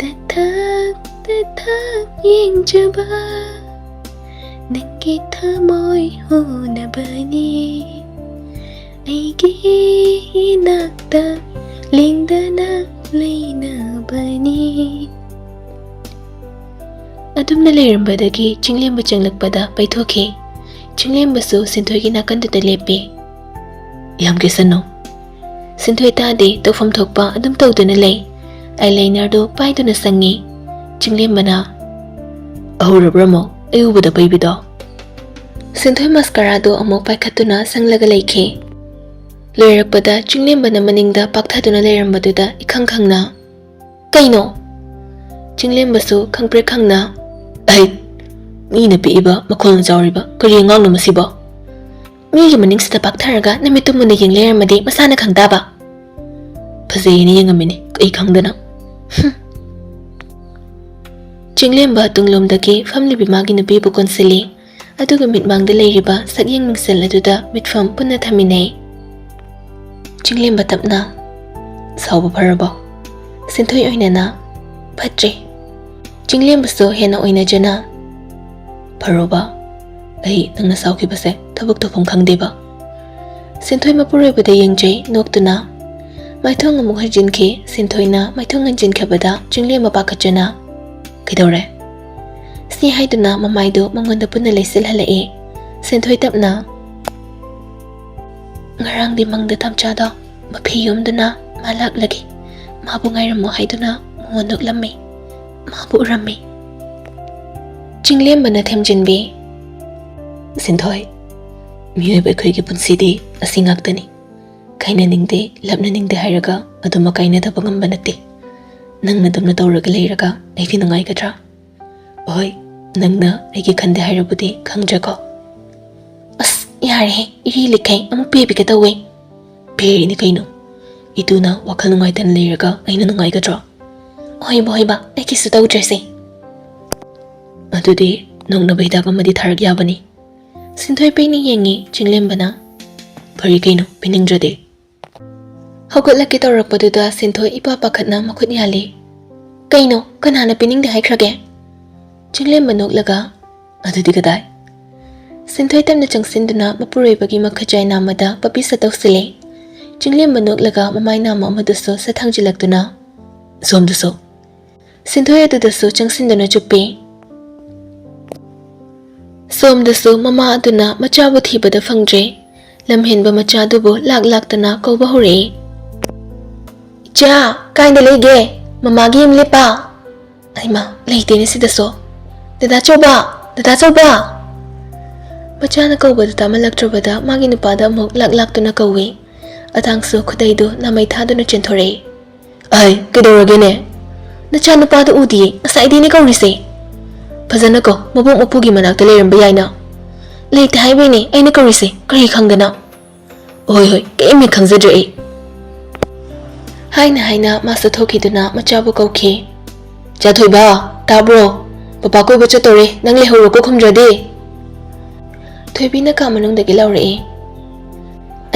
ꯇꯊꯛ ꯇꯊꯛ ꯌꯦꯡꯖꯕ, ꯅꯪꯒꯤ ꯊꯃꯣꯏ ꯍꯨꯅꯕꯅꯤ, ꯑꯩꯒꯤ ꯏꯅꯥꯛꯇ ꯂꯦꯡꯗꯅ ꯂꯩꯅꯕꯅꯤ꯫" ꯑꯗꯨꯝꯅ ꯂꯩꯔꯝꯕꯗꯒꯤ ꯆꯤꯡꯂꯦꯝꯕ ꯆꯪꯂꯛꯄꯗ ꯄꯩꯊꯣꯛꯈꯤ꯫ ꯆꯤꯡꯂꯦꯝꯕꯁꯨ ꯁꯦꯟꯊꯣꯏꯒꯤ ꯅꯥꯀꯟꯗꯨꯗ ꯂꯦꯞꯄꯤ꯫ "ꯌꯥꯝ ꯀꯦꯁꯟꯅꯨ꯫" ꯁꯦꯟꯊꯣꯏ ꯇꯥꯗꯦ, ꯇꯧꯐꯝ ꯊꯣꯛꯄ ꯑꯗꯨꯝ ꯇꯧꯗꯨꯅ ꯂꯩ꯫ ꯑꯥꯏꯂꯥꯏꯅꯔꯗꯨ ꯄꯥꯏꯗꯨꯅ ꯆꯪꯉꯤ꯫ ꯆꯤꯡꯂꯦꯝꯕꯅ, "ꯍꯧꯔꯕ꯭ꯔꯃꯣ ꯑꯩ ꯎꯕꯗ ꯄꯩꯕꯤꯗꯣ?" ꯁꯦꯟꯊꯣꯏ ꯃꯁꯀꯔꯥꯗꯨ ꯑꯃꯨꯛ ꯄꯥꯏꯈꯠꯇꯨꯅ ꯁꯪꯂꯒ ꯂꯩꯈꯤ꯫ ꯂꯣꯏꯔꯛꯄꯗ ꯆꯤꯡꯂꯦꯝꯕꯅ ꯃꯅꯤꯡꯗ ꯄꯥꯛꯊꯗꯨꯅ ꯂꯩꯔꯝꯕꯗꯨꯗ ꯏꯈꯪ ꯈꯪꯅ, "ꯀꯩꯅꯣ?" ꯆꯤꯡꯂꯦꯝꯕꯁꯨ ꯈꯪꯄ꯭ꯔꯦꯛ ꯈꯪꯅ, "ꯑꯩ, ꯃꯤꯅ ꯄꯤꯛꯏꯕ, ꯃꯈꯣꯜꯅ ꯆꯥꯎꯔꯤꯕ, ꯀꯔꯤ ꯑꯉꯥꯡꯅꯣ ꯃꯁꯤꯕꯣ? ꯃꯤꯒꯤ ꯃꯅꯤꯡꯁꯤꯗ ꯄꯥꯛꯊꯔꯒ ꯅꯃꯤꯠꯇꯨ ꯃꯨꯟꯅ ꯌꯦꯡ ꯂꯩꯔꯝꯃꯗꯤ ꯃꯁꯥꯅ ꯈꯪ ꯇꯥꯕ꯫ ꯐꯖꯩꯅ ꯌꯦꯡꯉꯝꯃꯤꯅꯤ, ꯑꯩ ꯈꯪꯗꯅ꯫" ꯍꯨꯝ꯫ ꯆꯤꯡꯂꯦꯝꯕ ꯇꯨꯡꯂꯣꯝꯗꯒꯤ ꯐꯝꯂꯤꯕꯤ ꯃꯥꯒꯤ ꯅꯨꯄꯤꯕꯨ ꯀꯣꯟꯁꯤꯜꯂꯤ꯫ ꯑꯗꯨꯒ ꯃꯤꯠꯃꯥꯡꯗ ꯂꯩꯔꯤꯕ ꯁꯛꯌꯦꯡ ꯃꯤꯡꯁꯦꯜ ꯑꯗꯨꯗ ꯃꯤꯠꯐꯝ ꯄꯨꯟꯅ ꯊꯝꯃꯤꯟꯅꯩ꯫ ꯆꯤꯡꯂꯦꯝꯕ ꯇꯞꯅ, "ꯁꯥꯎꯕ ꯐꯔꯕꯣ?" ꯁꯦꯟꯊꯣꯏ ꯑꯣꯏꯅꯅ, "ꯐꯠꯇ꯭ꯔꯦ꯫" ꯆꯤꯡꯂꯦꯝꯕꯁꯨ ꯍꯦꯟꯅ ꯑꯣꯏꯅꯖꯅ, "ꯐꯔꯣꯕ, ꯑꯩ ꯅꯪꯅ ꯁꯥꯎꯈꯤꯕꯁꯦ ꯊꯕꯛ ꯇꯧꯐꯝ ꯈꯪꯗꯦꯕ꯫" ꯁꯦꯟꯊꯣꯏ ꯃꯄꯨꯔꯣꯏꯕꯗ ꯌꯦꯡꯖꯩ ꯅꯣꯛꯇꯨꯅ꯫ ꯃꯥꯏꯊꯣꯡ ꯑꯃꯨꯛ ꯍꯟꯖꯤꯟꯈꯤ꯫ ꯁꯦꯟꯊꯣꯏꯅ ꯃꯥꯏꯊꯣꯡ ꯍꯟꯖꯤꯟꯈꯤꯕꯗ ꯆꯤꯡꯂꯦꯝꯕ ꯄꯥꯈꯠꯆꯅ, "ꯀꯩꯗꯧꯔꯦ?" ꯁꯤ ꯍꯥꯏꯗꯨꯅ ꯃꯃꯥꯏꯗꯨ ꯃꯉꯣꯟꯗ ꯄꯨꯟꯅ ꯂꯩꯁꯤꯜꯍꯜꯂꯛꯏ꯫ ꯁꯤꯟꯊꯣꯏ ꯇꯞꯅ, "ꯉꯔꯥꯡꯗꯤ ꯃꯪꯗ ꯊꯝꯆꯥꯗꯣ ꯃꯐꯤ ꯌꯣꯝꯗꯨꯅ ꯃꯥ ꯂꯥꯛꯂꯒꯦ, ꯃꯥꯕꯨ ꯉꯥꯏꯔꯝꯃꯣ" ꯍꯥꯏꯗꯨꯅ ꯃꯉꯣꯟ ꯅꯣꯛꯂꯝꯃꯤ꯫ ꯃꯥꯕꯨ ꯎꯔꯝꯃꯤ꯫ ꯆꯤꯡꯂꯦꯝꯕꯅ ꯊꯦꯝꯖꯤꯟꯕꯤ, "ꯁꯤꯟꯊꯣꯏ, ꯃꯤꯑꯣꯏꯕ ꯑꯩꯈꯣꯏꯒꯤ ꯄꯨꯟꯁꯤꯗꯤ ꯑꯁꯤ ꯉꯥꯛꯇꯅꯤ꯫ ꯀꯥꯏꯅꯅꯤꯡꯗꯦ, ꯂꯥꯞꯅꯅꯤꯡꯗꯦ ꯍꯥꯏꯔꯒ ꯑꯗꯨꯃꯛ ꯀꯥꯏꯅꯗꯕ ꯉꯝꯕ ꯅꯠꯇꯦ꯫ ꯅꯪꯅ ꯑꯗꯨꯝꯅ ꯇꯧꯔꯒ ꯂꯩꯔꯒ ꯑꯩꯗꯤ ꯅꯨꯡꯉꯥꯏꯒꯗ꯭ꯔꯥ? ꯍꯣꯏ, ꯅꯪꯅ ꯑꯩꯒꯤ ꯈꯟꯗꯦ ꯍꯥꯏꯔꯕꯨꯗꯤ ꯈꯪꯗ꯭ꯔꯦꯀꯣ꯫" "ꯑꯁ, ꯌꯥꯔꯦꯍꯦ, ꯏꯔꯤ ꯂꯤꯈꯩ ꯑꯃꯨꯛ ꯄꯦꯕꯤꯒꯦ ꯇꯧꯋꯦ꯫" "ꯄꯦꯔꯤꯅꯤ ꯀꯩꯅꯣ꯫ ꯏꯇꯨꯅ ꯋꯥꯈꯜ ꯅꯨꯡꯉꯥꯏꯇꯅ ꯂꯩꯔꯒ ꯑꯩꯅ ꯅꯨꯡꯉꯥꯏꯒꯗ꯭ꯔꯣ?" "ꯍꯣꯏꯕ, ꯍꯣꯏꯕ, ꯑꯩ ꯀꯩꯁꯨ ꯇꯧꯗ꯭ꯔꯦꯁꯦ꯫" "ꯑꯗꯨꯗꯤ ꯅꯣꯛꯅꯕ ꯍꯤꯗꯥꯛ ꯑꯃꯗꯤ ꯊꯥꯔꯛ ꯌꯥꯕꯅꯤ꯫" ꯁꯤꯟꯊꯣꯏ ꯄꯩꯅ ꯌꯦꯡꯉꯤ ꯆꯤꯡꯂꯦꯝꯕꯅ꯫ "ꯐꯔꯦ ꯀꯩꯅꯣ, ꯄꯤꯅꯤꯡꯗ꯭ꯔꯗꯤ꯫" ꯍꯧꯒꯠꯂꯛꯀꯦ ꯇꯧꯔꯛꯄꯗꯨꯗ ꯁꯤꯟꯊꯣꯏ ꯏꯄꯥ ꯄꯥꯈꯠꯅ ꯃꯈꯨꯠ ꯌꯥꯜꯂꯤ꯫ "ꯀꯩꯅꯣ, ꯀꯅꯥꯅ ꯄꯤꯅꯤꯡꯗꯦ ꯍꯥꯏꯈ꯭ꯔꯒꯦ?" ꯆꯤꯡꯂꯦꯝꯕ ꯅꯣꯛꯂꯒ, "ꯑꯗꯨꯗꯤ ꯀꯗꯥꯏ?" ꯁꯤꯟꯊꯣꯏ ꯇꯞꯅ ꯆꯪꯁꯤꯟꯗꯨꯅ ꯃꯄꯨꯔꯣꯏꯕꯒꯤ ꯃꯈꯨꯠ ꯌꯥꯏ ꯅꯥꯝꯃꯗ ꯄꯄꯤ ꯁꯠ ꯇꯧꯁꯤꯜꯂꯤ꯫ ꯆꯤꯡꯂꯦꯝꯕ ꯅꯣꯛꯂꯒ ꯃꯃꯥꯏ ꯅꯥꯝꯃ ꯑꯃꯗꯨꯁꯨ ꯁꯠ ꯊꯥꯡꯖꯤꯜꯂꯛꯇꯨꯅ, "ꯁꯣꯝꯗꯁꯨ꯫" ꯁꯤꯟꯊꯣꯏ ꯑꯗꯨꯗꯁꯨ ꯆꯪꯁꯤꯟꯗꯨꯅ ꯆꯨꯞꯄꯤ꯫ ꯁꯣꯝꯗꯁꯨ ꯃꯃꯥ ꯑꯗꯨꯅ ꯃꯆꯥꯕꯨ ꯊꯤꯕꯗ ꯐꯪꯗ꯭ꯔꯦ꯫ ꯂꯝꯍꯦꯟꯕ ꯃꯆꯥꯗꯨꯕꯨ ꯂꯥꯛ ꯂꯥꯛꯇꯅ ꯀꯧꯕ ꯍꯧꯔꯛꯏ꯫ "ꯏꯆꯥ, ꯀꯥꯏꯗ ꯂꯩꯒꯦ? ꯃꯃꯥꯒꯤ ꯌꯨꯝ ꯂꯦꯞꯄ?" "ꯑꯩꯃ, ꯂꯩꯇꯦꯅꯦ ꯁꯤꯗꯁꯨ꯫ ꯗꯗꯥ ꯆꯧꯕ! ꯗꯗꯥ ꯆꯧꯕ!" ꯃꯆꯥꯅ ꯀꯧꯕꯗꯨ ꯇꯥꯃꯜꯂꯛꯇ꯭ꯔꯕꯗ ꯃꯥꯒꯤ ꯅꯨꯄꯥꯗ ꯑꯃꯨꯛ ꯂꯥꯛ ꯂꯥꯛꯇꯨꯅ ꯀꯧꯏ꯫ ꯑꯇꯥꯡꯁꯨ ꯈꯨꯗꯩꯗꯨ ꯅꯥꯃꯩ ꯊꯥꯗꯨꯅ ꯆꯦꯟꯊꯣꯔꯛꯏ꯫ "ꯑꯩ, ꯀꯩꯗꯧꯔꯒꯦꯅꯦ? ꯅꯆꯥꯅꯨꯄꯥꯗꯨ ꯎꯗꯤꯌꯦ, ꯉꯁꯥꯏꯗꯩꯅꯦ ꯀꯧꯔꯤꯁꯦ꯫" "ꯐꯖꯅ ꯀꯧ, ꯃꯕꯣꯛ ꯃꯄꯨꯒꯤ ꯃꯅꯥꯛꯇ ꯂꯩꯔꯝꯕ ꯌꯥꯏꯅ꯫" "ꯂꯩꯇꯦ ꯍꯥꯏꯕꯩꯅꯦ ꯑꯩꯅ ꯀꯧꯔꯤꯁꯦ, ꯀꯔꯤ ꯈꯪꯗꯅ?" "ꯍꯣꯏ, ꯍꯣꯏ, ꯀꯔꯤꯝ ꯍꯦꯛ ꯈꯪꯖꯗ꯭ꯔꯦ ꯑꯩ꯫" ꯍꯥꯏꯅ ꯍꯥꯏꯅ ꯃꯥꯁꯨ ꯊꯣꯛꯈꯤꯗꯨꯅ ꯃꯆꯥꯕꯨ ꯀꯧꯈꯤ꯫ "ꯆꯥꯊꯣꯏꯕ, ꯇꯥꯕ꯭ꯔꯣ? ꯄꯄꯥ ꯀꯣꯏꯕ ꯆꯠꯇꯧꯔꯦ, ꯅꯪ ꯂꯩꯍꯧꯔꯣꯀꯣ ꯈꯨꯝꯗ꯭ꯔꯗꯤ꯫" ꯊꯣꯏꯕꯤꯅ ꯀꯥ ꯃꯅꯨꯡꯗꯒꯤ ꯂꯥꯎꯔꯛꯏ꯫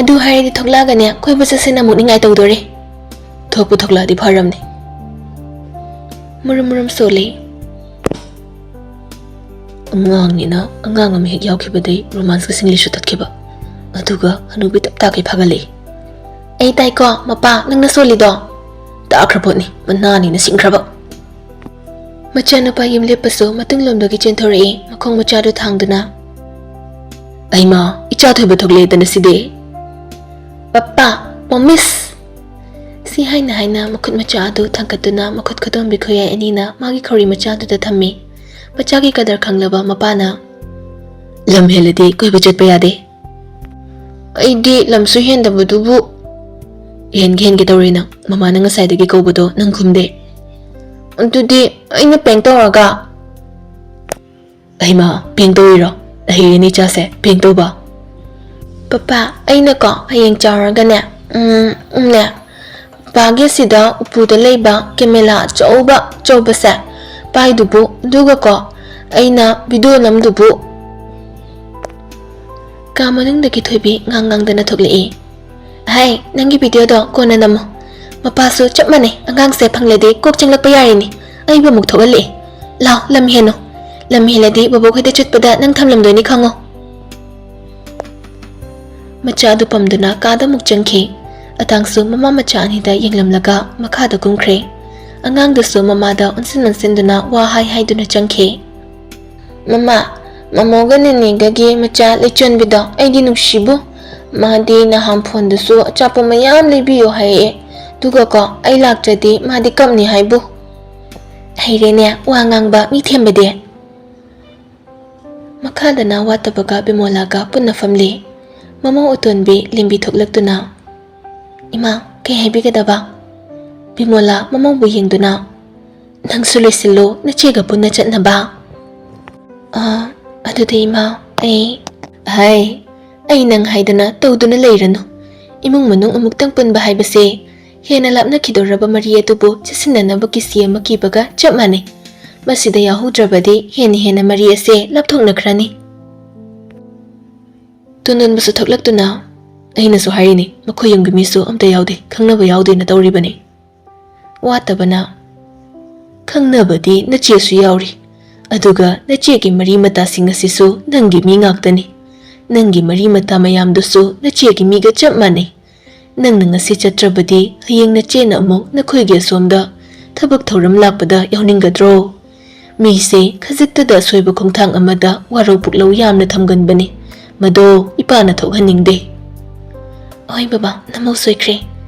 "ꯑꯗꯨ ꯍꯥꯏꯔꯗꯤ ꯊꯣꯛꯂꯛꯑꯒꯅꯦ ꯀꯣꯏꯕ ꯆꯠꯁꯦꯅ ꯑꯃꯨꯛ ꯅꯤꯡꯉꯥꯏ ꯇꯧꯗꯣꯔꯦ꯫ ꯊꯣꯛꯄꯨ ꯊꯣꯛꯂꯛꯑꯗꯤ ꯐꯔꯝꯅꯦ꯫" ꯃꯨꯔꯨꯝ ꯃꯨꯔꯨꯝ ꯁꯣꯜꯂꯤ꯫ ꯑꯉꯥꯡꯅꯤꯅ ꯑꯉꯥꯡ ꯑꯃ ꯍꯦꯛ ꯌꯥꯎꯈꯤꯕꯗꯩ ꯔꯣꯃꯥꯟꯁꯀꯤ ꯁꯤꯡꯂꯤꯁꯨ ꯇꯠꯈꯤꯕ꯫ ꯑꯗꯨꯒ ꯍꯅꯨꯕꯤ ꯇꯞ ꯇꯥꯈꯩ ꯐꯥꯒꯠꯂꯛꯏ꯫ "ꯑꯩ ꯇꯥꯏꯀꯣ, ꯃꯄꯥ, ꯅꯪꯅ ꯁꯣꯜꯂꯤꯗꯣ?" "ꯇꯥꯈ꯭ꯔ ꯄꯣꯠꯅꯤ, ꯃꯅꯥꯅꯤꯅ ꯁꯤꯡꯈ꯭ꯔꯕ꯫" ꯃꯆꯥꯅꯨꯄꯥ ꯌꯨꯝꯂꯦꯞꯄꯁꯨ ꯃꯇꯨꯡꯂꯣꯝꯗꯒꯤ ꯆꯦꯟꯊꯣꯔꯛꯏ, ꯃꯈꯣꯡ ꯃꯆꯥꯗꯨ ꯊꯥꯡꯗꯨꯅ꯫ ꯑꯩꯃ, ꯏꯆꯥ ꯊꯣꯏꯕ ꯊꯣꯛꯂꯦꯗꯅ ꯁꯤꯗꯤ꯫ "Papa, promise!" ꯁꯤ ꯍꯥꯏꯅ ꯍꯥꯏꯅ ꯃꯈꯨꯠ ꯃꯆꯥ ꯑꯗꯨ ꯊꯥꯡꯒꯠꯇꯨꯅ ꯃꯈꯨꯠ ꯈꯨꯗꯣꯝꯕꯤ ꯈꯨꯌꯥꯏ ꯑꯅꯤꯅ ꯃꯥꯒꯤ ꯈꯧꯔꯤ ꯃꯆꯥꯗꯨꯗ ꯊꯝꯃꯤ꯫ ꯃꯆꯥꯒꯤ ꯀꯗꯔ ꯈꯪꯂꯕ ꯃꯄꯥꯅ, "ꯂꯝ ꯍꯦꯜꯂꯗꯤ ꯀꯣꯏꯕ ꯆꯠꯄ ꯌꯥꯗꯦ꯫" "ꯑꯩꯗꯤ ꯂꯝꯁꯨ ꯍꯦꯟꯗꯕꯗꯨꯕꯨ꯫" "ꯍꯦꯟꯒꯦ ꯍꯦꯟꯒꯦ ꯇꯧꯔꯦ ꯅꯪ, ꯃꯃꯥꯅ ꯉꯁꯥꯏꯗꯒꯤ ꯀꯧꯕꯗꯣ ꯅꯪ ꯈꯨꯝꯗꯦ꯫" "ꯑꯗꯨꯗꯤ ꯑꯩꯅ ꯄꯦꯡ ꯇꯧꯔꯒ?" "ꯑꯩꯃ, ꯄꯦꯡ ꯇꯧꯔꯤꯔꯣ? ꯑꯍꯩꯔꯦꯅꯦ ꯏꯆꯥꯁꯦ, ꯄꯦꯡ ꯇꯧꯕ꯫" "ꯄꯄꯥ, ꯑꯩꯅꯀꯣ ꯍꯌꯦꯡ ꯆꯥꯎꯔꯒꯅꯦ, ꯎꯝ, ꯎꯝꯅꯦ, ꯄꯄꯥꯒꯤ ꯑꯁꯤꯗ ꯎꯄꯨꯗ ꯂꯩꯕ ꯀꯦꯃꯦꯂꯥ ꯑꯆꯧꯕ ꯑꯆꯧꯕꯁꯦ ꯄꯥꯏꯗꯨꯕꯨ, ꯑꯗꯨꯒꯀꯣ ꯑꯩꯅ ꯚꯤꯗꯤꯑꯣ ꯅꯝꯗꯨꯕꯨ꯫" ꯀꯥ ꯃꯅꯨꯡꯗꯒꯤ ꯊꯣꯏꯕꯤ ꯉꯥꯡ ꯉꯥꯡꯗꯅ ꯊꯣꯛꯂꯛꯏ꯫ "ꯍꯥꯏ, ꯅꯪꯒꯤ ꯚꯤꯗꯤꯑꯣꯗꯣ ꯀꯣꯟꯅ ꯅꯝꯃꯨ꯫ ꯃꯄꯥꯁꯨ ꯆꯞ ꯃꯥꯟꯅꯩ, ꯑꯉꯥꯡꯁꯦ ꯐꯪꯂꯗꯤ ꯀꯣꯛ ꯆꯪꯂꯛꯄ ꯌꯥꯔꯤꯅꯤ꯫ ꯑꯩꯕꯨ ꯑꯃꯨꯛ ꯊꯣꯛꯍꯜꯂꯛꯏ꯫ ꯂꯥꯎ, ꯂꯝ ꯍꯦꯟꯅꯨ꯫ ꯂꯝ ꯍꯦꯜꯂꯗꯤ ꯕꯕꯣꯛ ꯈꯣꯏꯗ ꯆꯠꯄꯗ ꯅꯪ ꯊꯝꯂꯝꯗꯣꯏꯅꯤ ꯈꯪꯉꯨ꯫" ꯃꯆꯥ ꯑꯗꯨ ꯄꯝꯗꯨꯅ ꯀꯥꯗ ꯑꯃꯨꯛ ꯆꯪꯈꯤ꯫ ꯑꯇꯥꯡꯁꯨ ꯃꯃꯥ ꯃꯆꯥ ꯑꯅꯤꯗ ꯌꯦꯡꯂꯝꯂꯒ ꯃꯈꯥꯗ ꯀꯨꯝꯈ꯭ꯔꯦ꯫ ꯑꯉꯥꯡꯗꯨꯁꯨ ꯃꯃꯥꯗ ꯑꯣꯟꯁꯤꯟ ꯑꯣꯟꯁꯤꯟꯗꯨꯅ ꯋꯥ ꯍꯥꯏ ꯍꯥꯏꯗꯨꯅ ꯆꯪꯈꯤ꯫ "ꯃꯃꯥ, ꯃꯃꯣꯒ ꯅꯦꯅꯦꯒꯒꯤ ꯃꯆꯥ ꯂꯩꯆꯣꯟꯕꯤꯗꯣ ꯑꯩꯗꯤ ꯅꯨꯡꯁꯤꯕꯨ꯫ ꯃꯥꯗꯤ ꯅꯍꯥꯟ ꯐꯣꯟꯗꯁꯨ ꯑꯆꯥꯄꯣꯠ ꯃꯌꯥꯝ ꯂꯩꯕꯤꯌꯨ ꯍꯥꯏꯔꯛꯑꯦ꯫ ꯑꯗꯨꯒꯀꯣ, ꯑꯩ ꯂꯥꯛꯇ꯭ꯔꯗꯤ ꯃꯥꯗꯤ ꯀꯞꯅꯤ ꯍꯥꯏꯕꯨ꯫" "ꯍꯩꯔꯦꯅꯦ, ꯋꯥ ꯉꯥꯡꯕ ꯃꯤ ꯊꯦꯝꯕꯗꯤ꯫" ꯃꯈꯥꯗꯅ ꯋꯥꯠꯇꯕꯒ ꯕꯤꯃꯣꯂꯥꯒ ꯄꯨꯟꯅ ꯐꯝꯂꯤ꯫ ꯃꯃꯧ ꯑꯇꯣꯟꯕꯤ ꯂꯦꯝꯕꯤ ꯊꯣꯛꯂꯛꯇꯨꯅ, "ꯏꯃꯥ, ꯀꯩ ꯍꯥꯏꯕꯤꯒꯗꯕ?" ꯕꯤꯃꯣꯂꯥ ꯃꯃꯧꯕꯨ ꯌꯦꯡꯗꯨꯅ, "ꯅꯪꯁꯨ ꯂꯣꯏꯁꯤꯜꯂꯣ, ꯅꯆꯦꯒ ꯄꯨꯟꯅ ꯆꯠꯅꯕ꯫" "ꯑ, ꯑꯗꯨꯗꯤ ꯏꯃꯥ, ꯑꯩ꯫" "ꯍꯥꯏ, ꯑꯩ ꯅꯪ ꯍꯥꯏꯗꯅ ꯇꯧꯗꯨꯅ ꯂꯩꯔꯅꯨ꯫ ꯏꯃꯨꯡ ꯃꯅꯨꯡ ꯑꯃꯨꯛꯇꯪ ꯄꯨꯟꯕ ꯍꯥꯏꯕꯁꯦ ꯍꯦꯟꯅ ꯂꯥꯞꯅꯈꯤꯗꯧꯔꯕ ꯃꯔꯤ ꯑꯗꯨꯕꯨ ꯆꯦꯠꯁꯤꯟꯅꯅꯕ ꯀꯤꯁꯤ ꯑꯃ ꯀꯤꯕꯒ ꯆꯞ ꯃꯥꯟꯅꯩ꯫ ꯃꯁꯤꯗ ꯌꯥꯎꯍꯧꯗ꯭ꯔꯕꯗꯤ ꯍꯦꯟꯅ ꯍꯦꯟꯅ ꯃꯔꯤ ꯑꯁꯦ ꯂꯥꯞꯊꯣꯛꯅꯈ꯭ꯔꯅꯤ꯫" ꯇꯣꯟꯗꯣꯟꯕꯁꯨ ꯊꯣꯛꯂꯛꯇꯨꯅ, "ꯑꯩꯅꯁꯨ ꯍꯥꯏꯔꯤꯅꯤ, ꯃꯈꯣꯏ ꯌꯨꯝꯒꯤ ꯃꯤꯁꯨ ꯑꯝꯇ ꯌꯥꯎꯗꯦ, ꯈꯪꯅꯕ ꯌꯥꯎꯗꯦꯅ ꯇꯧꯔꯤꯕꯅꯤ꯫" ꯋꯥꯠꯇꯕꯅ, "ꯈꯪꯅꯕꯗꯤ ꯅꯆꯦꯁꯨ ꯌꯥꯎꯔꯤ, ꯑꯗꯨꯒ ꯅꯆꯦꯒꯤ ꯃꯔꯤ ꯃꯇꯥꯁꯤꯡ ꯑꯁꯤꯁꯨ ꯅꯪꯒꯤ ꯃꯤ ꯉꯥꯛꯇꯅꯤ꯫ ꯅꯪꯒꯤ ꯃꯔꯤ ꯃꯇꯥ ꯃꯌꯥꯝꯗꯨꯁꯨ ꯅꯆꯦꯒꯤ ꯃꯤꯒ ꯆꯞ ꯃꯥꯟꯅꯩ꯫ ꯅꯪꯅ ꯉꯁꯤ ꯆꯠꯇ꯭ꯔꯕꯗꯤ ꯍꯌꯦꯡ ꯅꯆꯦꯅ ꯑꯃꯨꯛ ꯅꯈꯣꯏꯒꯤ ꯑꯁꯣꯝꯗ ꯊꯕꯛ ꯊꯧꯔꯝ ꯂꯥꯛꯄꯗ ꯌꯥꯎꯅꯤꯡꯒꯗ꯭ꯔꯣ? ꯃꯤꯁꯦ ꯈꯖꯤꯛꯇꯗ ꯑꯁꯣꯏꯕ ꯈꯣꯡꯊꯥꯡ ꯑꯃꯗ ꯋꯥꯔꯧ ꯄꯨꯛꯂꯧ ꯌꯥꯝꯅ ꯊꯝꯒꯟꯕꯅꯤ꯫ ꯃꯗꯣ ꯏꯄꯥꯅ ꯊꯣꯛꯍꯟꯅꯤꯡꯗꯦ꯫ ꯍꯣꯏ ꯕꯕꯥ, ꯅꯃꯧ ꯁꯣꯏꯈ꯭ꯔꯦ꯫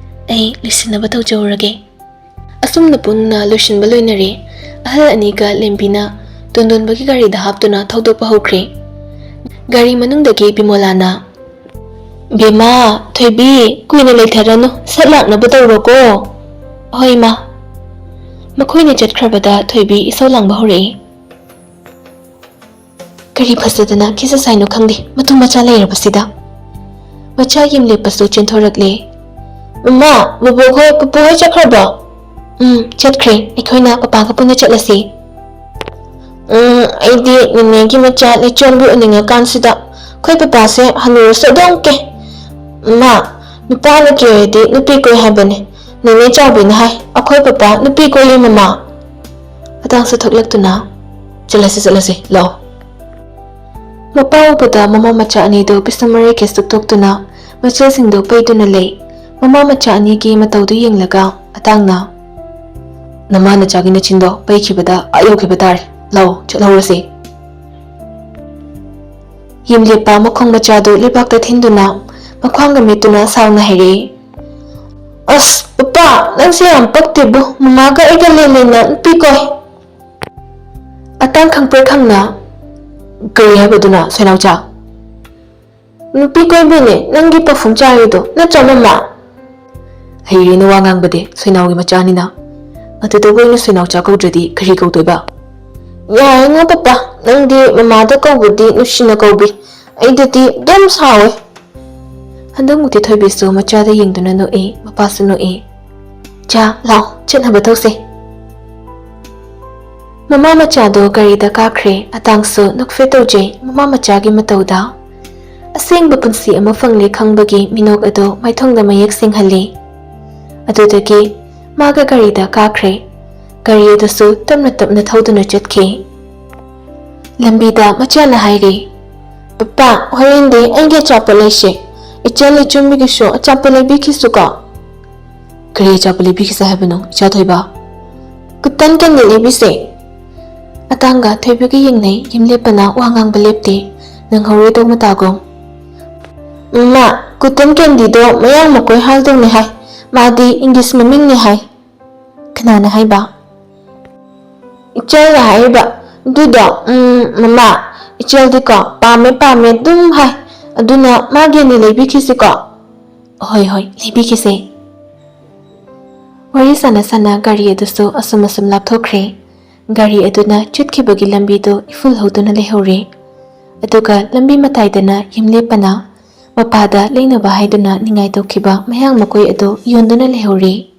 ꯑꯩ ꯂꯣꯏꯁꯤꯟꯅꯕ ꯇꯧꯖꯍꯧꯔꯒꯦ꯫ ꯑꯁꯨꯝꯅ ꯄꯨꯟꯅ ꯂꯣꯏꯁꯤꯟꯕ ꯂꯣꯏꯅꯔꯦ꯫ ꯑꯍꯜ ꯑꯅꯤꯒ ꯂꯦꯝꯕꯤꯅ ꯇꯣꯟꯗꯣꯟꯕꯒꯤ ꯒꯥꯔꯤꯗ ꯍꯥꯞꯇꯨꯅ ꯊꯧꯗꯣꯛꯄ ꯍꯧꯈ꯭ꯔꯦ꯫ ꯒꯥꯔꯤ ꯃꯅꯨꯡꯗꯒꯤ ꯕꯤꯃꯣꯂꯥꯅ, "ꯕꯦꯝꯃ, ꯊꯣꯏꯕꯤ, ꯀꯨꯏꯅ ꯂꯩꯊꯔꯅꯨ, ꯁꯠ ꯂꯥꯛꯅꯕ ꯇꯧꯔꯣꯀꯣ꯫" "ꯍꯣꯏ, ꯏꯃꯥ꯫" ꯃꯈꯣꯏꯅ ꯆꯠꯈ꯭ꯔꯕꯗ ꯊꯣꯏꯕꯤ ꯏꯁꯧ ꯂꯥꯡꯕ ꯍꯧꯔꯛꯏ꯫ "ꯀꯔꯤ ꯐꯖꯗꯅ ꯈꯤꯁ ꯁꯥꯏꯅꯣ ꯈꯪꯗꯦ, ꯃꯇꯨ ꯃꯆꯥ ꯂꯩꯔꯕꯁꯤꯗ꯫" ꯃꯆꯥ ꯌꯦꯝꯂꯦꯞꯄꯁꯨ ꯆꯦꯟꯊꯣꯔꯛꯂꯦ꯫ "ꯃꯃꯥ, ꯕꯣꯕꯣꯛ ꯍꯣꯏ, ꯄꯨꯄꯨ ꯍꯣꯏ ꯆꯠꯈ꯭ꯔꯕꯣ?" "ꯎꯝ, ꯆꯠꯈ꯭ꯔꯦ꯫ ꯑꯩꯈꯣꯏꯅ ꯄꯄꯥꯒ ꯄꯨꯟꯅ ꯆꯠꯂꯁꯤ꯫" "ꯎꯝ, ꯑꯩꯗꯤ ꯅꯦꯅꯦꯒꯤ ꯃꯆꯥ ꯂꯩꯆꯣꯝꯕꯤ ꯎꯅꯤꯡꯉꯀꯥꯟꯁꯤꯗ꯫ ꯑꯩꯈꯣꯏ ꯄꯄꯥꯁꯦ ꯍꯅꯨꯔꯁꯨ ꯑꯗꯨꯝ ꯀꯦ꯫ ꯃꯃꯥ, ꯅꯨꯄꯥꯅ ꯀꯦꯔꯗꯤ ꯅꯨꯄꯤ ꯀꯣꯏ ꯍꯥꯏꯕꯅꯦ꯫ ꯅꯦꯅꯦ ꯆꯥꯎꯕꯤꯅ ꯍꯥꯏ, ꯑꯩꯈꯣꯏ ꯄꯄꯥ ꯅꯨꯄꯤ ꯀꯣꯏꯌꯦ ꯃꯃꯥ꯫" ꯑꯇꯥꯡꯁꯨ ꯊꯣꯛꯂꯛꯇꯨꯅ, "ꯆꯠꯂꯁꯤ, ꯆꯠꯂꯁꯤ, ꯂꯥꯛꯑꯣ꯫" ꯃꯄꯥ ꯎꯕꯗ ꯃꯃꯥ ꯃꯆꯥ ꯑꯅꯤꯗꯨ ꯄꯤꯁꯨꯝ ꯃꯔꯩ ꯀꯦꯁꯨꯛ ꯊꯣꯛꯇꯨꯅ ꯃꯆꯦꯁꯤꯡꯗꯨ ꯄꯩꯗꯨꯅ ꯂꯩ꯫ ꯃꯃꯥ ꯃꯆꯥ ꯑꯅꯤꯒꯤ ꯃꯇꯧꯗꯨ ꯌꯦꯡꯂꯒ ꯑꯇꯥꯡꯅ, "ꯅꯃꯥ ꯅꯆꯥꯒꯤ ꯅꯆꯤꯟꯗꯣ ꯄꯩꯈꯤꯕꯗ ꯑꯥ ꯌꯧꯈꯤꯕ ꯇꯥꯔꯦ꯫ ꯂꯥꯛꯑꯣ, ꯆꯠꯍꯧꯔꯁꯤ꯫" ꯌꯦꯝꯂꯦꯞꯄ ꯃꯈꯣꯡ ꯃꯆꯥꯗꯨ ꯂꯩꯕꯥꯛꯇ ꯊꯤꯟꯗꯨꯅ ꯃꯈ꯭ꯋꯥꯡꯒ ꯃꯦꯠꯇꯨꯅ ꯁꯥꯎꯅ ꯍꯥꯏꯔꯛꯏ, "ꯑꯁ, ꯄꯄꯥ, ꯅꯪꯁꯦ ꯌꯥꯝ ꯄꯛꯇꯦꯕꯨ꯫ ꯃꯃꯥꯒ ꯑꯩꯒ ꯂꯦꯟ ꯂꯦꯟꯅ ꯅꯨꯄꯤ ꯀꯣꯏ꯫" ꯑꯇꯥꯡ ꯈꯪꯄ꯭ꯔꯦꯛ ꯈꯪꯅ, "ꯀꯔꯤ ꯍꯥꯏꯕꯗꯨꯅ, ꯁꯣꯏꯅꯥꯎꯆꯥ?" "ꯅꯨꯄꯤ ꯀꯣꯏꯕꯅꯦ ꯅꯪꯒꯤ ꯄꯥꯎꯈꯨꯝ ꯆꯥꯔꯤꯗꯣ, ꯅꯠꯇ꯭ꯔꯥ ꯃꯃꯥ?" "ꯍꯩꯔꯦꯅ ꯋꯥ ꯉꯥꯡꯕꯗꯤ, ꯁꯣꯏꯅꯥꯎꯒꯤ ꯃꯆꯥꯅꯤꯅ꯫ ꯑꯗꯨꯗꯕꯨ ꯑꯩꯅ ꯁꯣꯏꯅꯥꯎꯆꯥ ꯀꯧꯗ꯭ꯔꯗꯤ ꯀꯔꯤ ꯀꯧꯗꯣꯏꯕ?" "ꯌꯥꯔꯦꯉꯣ ꯄꯄꯥ, ꯅꯪꯗꯤ ꯃꯃꯥꯗ ꯀꯧꯕꯗꯤ ꯅꯨꯡꯁꯤꯅ ꯀꯧꯕꯤ, ꯑꯩꯗꯗꯤ ꯑꯗꯨꯝ ꯁꯥꯎꯋꯦ꯫" ꯍꯟꯗꯛꯃꯨꯛꯇꯤ ꯊꯣꯏꯕꯤꯁꯨ ꯃꯆꯥꯗ ꯌꯦꯡꯗꯨꯅ ꯅꯣꯛꯏ, ꯃꯄꯥꯁꯨ ꯅꯣꯛꯏ꯫ "ꯆꯥ, ꯂꯥꯎ, ꯆꯠꯅꯕ ꯇꯧꯁꯦ꯫" ꯃꯃꯥ ꯃꯆꯥꯗꯣ ꯒꯥꯔꯤꯗ ꯀꯥꯈ꯭ꯔꯦ꯫ ꯑꯇꯥꯡꯁꯨ ꯅꯣꯛꯐꯦꯠ ꯇꯧꯖꯩ ꯃꯃꯥ ꯃꯆꯥꯒꯤ ꯃꯇꯧꯗ꯫ ꯑꯁꯦꯡꯕ ꯄꯨꯟꯁꯤ ꯑꯃ ꯐꯪꯂꯦ ꯈꯪꯕꯒꯤ ꯃꯤꯅꯣꯛ ꯑꯗꯨ ꯃꯥꯏꯊꯣꯡꯗ ꯃꯌꯦꯛ ꯁꯦꯡꯍꯜꯂꯤ꯫ ꯑꯗꯨꯗꯒꯤ ꯃꯥꯒ ꯒꯥꯔꯤꯗ ꯀꯥꯈ꯭ꯔꯦ꯫ ꯒꯥꯔꯤ ꯑꯗꯨꯁꯨ ꯇꯞꯅ ꯇꯞꯅ ꯊꯧꯗꯨꯅ ꯆꯠꯈꯤ꯫ ꯂꯝꯕꯤꯗ ꯃꯆꯥꯅ ꯍꯥꯏꯔꯤ, "ꯄꯄꯥ, ꯍꯣꯔꯦꯟꯗꯤ ꯑꯩꯒꯤ ꯑꯆꯥꯄꯣꯠ ꯂꯩꯁꯦ꯫ ꯏꯆꯥ ꯂꯩꯆꯨꯝꯕꯤꯒꯤꯁꯨ ꯑꯆꯥꯄꯣꯠ ꯂꯩꯕꯤꯈꯤꯁꯨꯀꯣ꯫" "ꯀꯔꯤ ꯑꯆꯥꯄꯣꯠ ꯂꯩꯕꯤꯈꯤꯁꯦ ꯍꯥꯏꯕꯅꯣ, ꯏꯆꯥ ꯊꯣꯏꯕ?" "Cotton candy ꯂꯩꯕꯤꯁꯦ꯫" ꯑꯇꯥꯡꯒ ꯊꯣꯏꯕꯒ ꯌꯦꯡꯅꯩ꯫ ꯌꯨꯝꯂꯦꯞꯄꯅ ꯋꯥ ꯉꯥꯡꯕ ꯂꯦꯞꯇꯦ꯫ ꯅꯪꯍꯧꯔꯣꯏꯗꯧ ꯃꯇꯥꯒꯨꯝ꯫ "ꯃꯃꯥ, cotton candyꯗꯣ ꯃꯌꯥꯡ ꯃꯀꯣꯏ ꯍꯥꯏꯗꯧꯅꯦ ꯍꯥꯏ꯫ ꯃꯥꯗꯤ English ꯃꯃꯤꯡꯅꯦ ꯍꯥꯏ꯫" "ꯀꯅꯥꯅ ꯍꯥꯏꯕ?" "ꯏꯆꯦꯜꯅ ꯍꯥꯏꯔꯤꯕ꯫ ꯑꯗꯨꯗꯣ, ꯎꯝ, ꯃꯃꯥ, ꯏꯆꯦꯜꯗꯤꯀꯣ ꯄꯥꯝꯃꯦ ꯄꯥꯝꯃꯦ ꯑꯗꯨꯝ ꯍꯥꯏ꯫ ꯑꯗꯨꯅ ꯃꯥꯒꯤ ꯑꯣꯏꯅ ꯂꯩꯕꯤꯈꯤꯁꯤꯀꯣ꯫" "ꯍꯣꯏ ꯍꯣꯏ, ꯂꯩꯕꯤꯈꯤꯁꯦ꯫" ꯋꯥꯔꯤ ꯁꯥꯟꯅ ꯁꯥꯟꯅ ꯒꯥꯔꯤ ꯑꯗꯨꯁꯨ ꯑꯁꯨꯝ ꯑꯁꯨꯝ ꯂꯥꯞꯊꯣꯛꯈ꯭ꯔꯦ꯫ ꯒꯥꯔꯤ ꯑꯗꯨꯅ ꯆꯠꯈꯤꯕꯒꯤ ꯂꯝꯕꯤꯗꯨ ꯏꯐꯨꯜ ꯍꯧꯗꯨꯅ ꯂꯩꯍꯧꯔꯦ꯫ ꯑꯗꯨꯒ ꯂꯝꯕꯤ ꯃꯇꯥꯏꯗꯅ ꯌꯨꯝꯂꯦꯞꯄꯅ ꯃꯄꯥꯗ ꯂꯩꯅꯕ ꯍꯥꯏꯗꯨꯅ ꯅꯤꯡꯉꯥꯏ ꯇꯧꯈꯤꯕ ꯃꯌꯥꯡ ꯃꯀꯣꯏ ꯑꯗꯨ ꯌꯣꯟꯗꯨꯅ ꯂꯩꯍꯧꯔꯦ꯫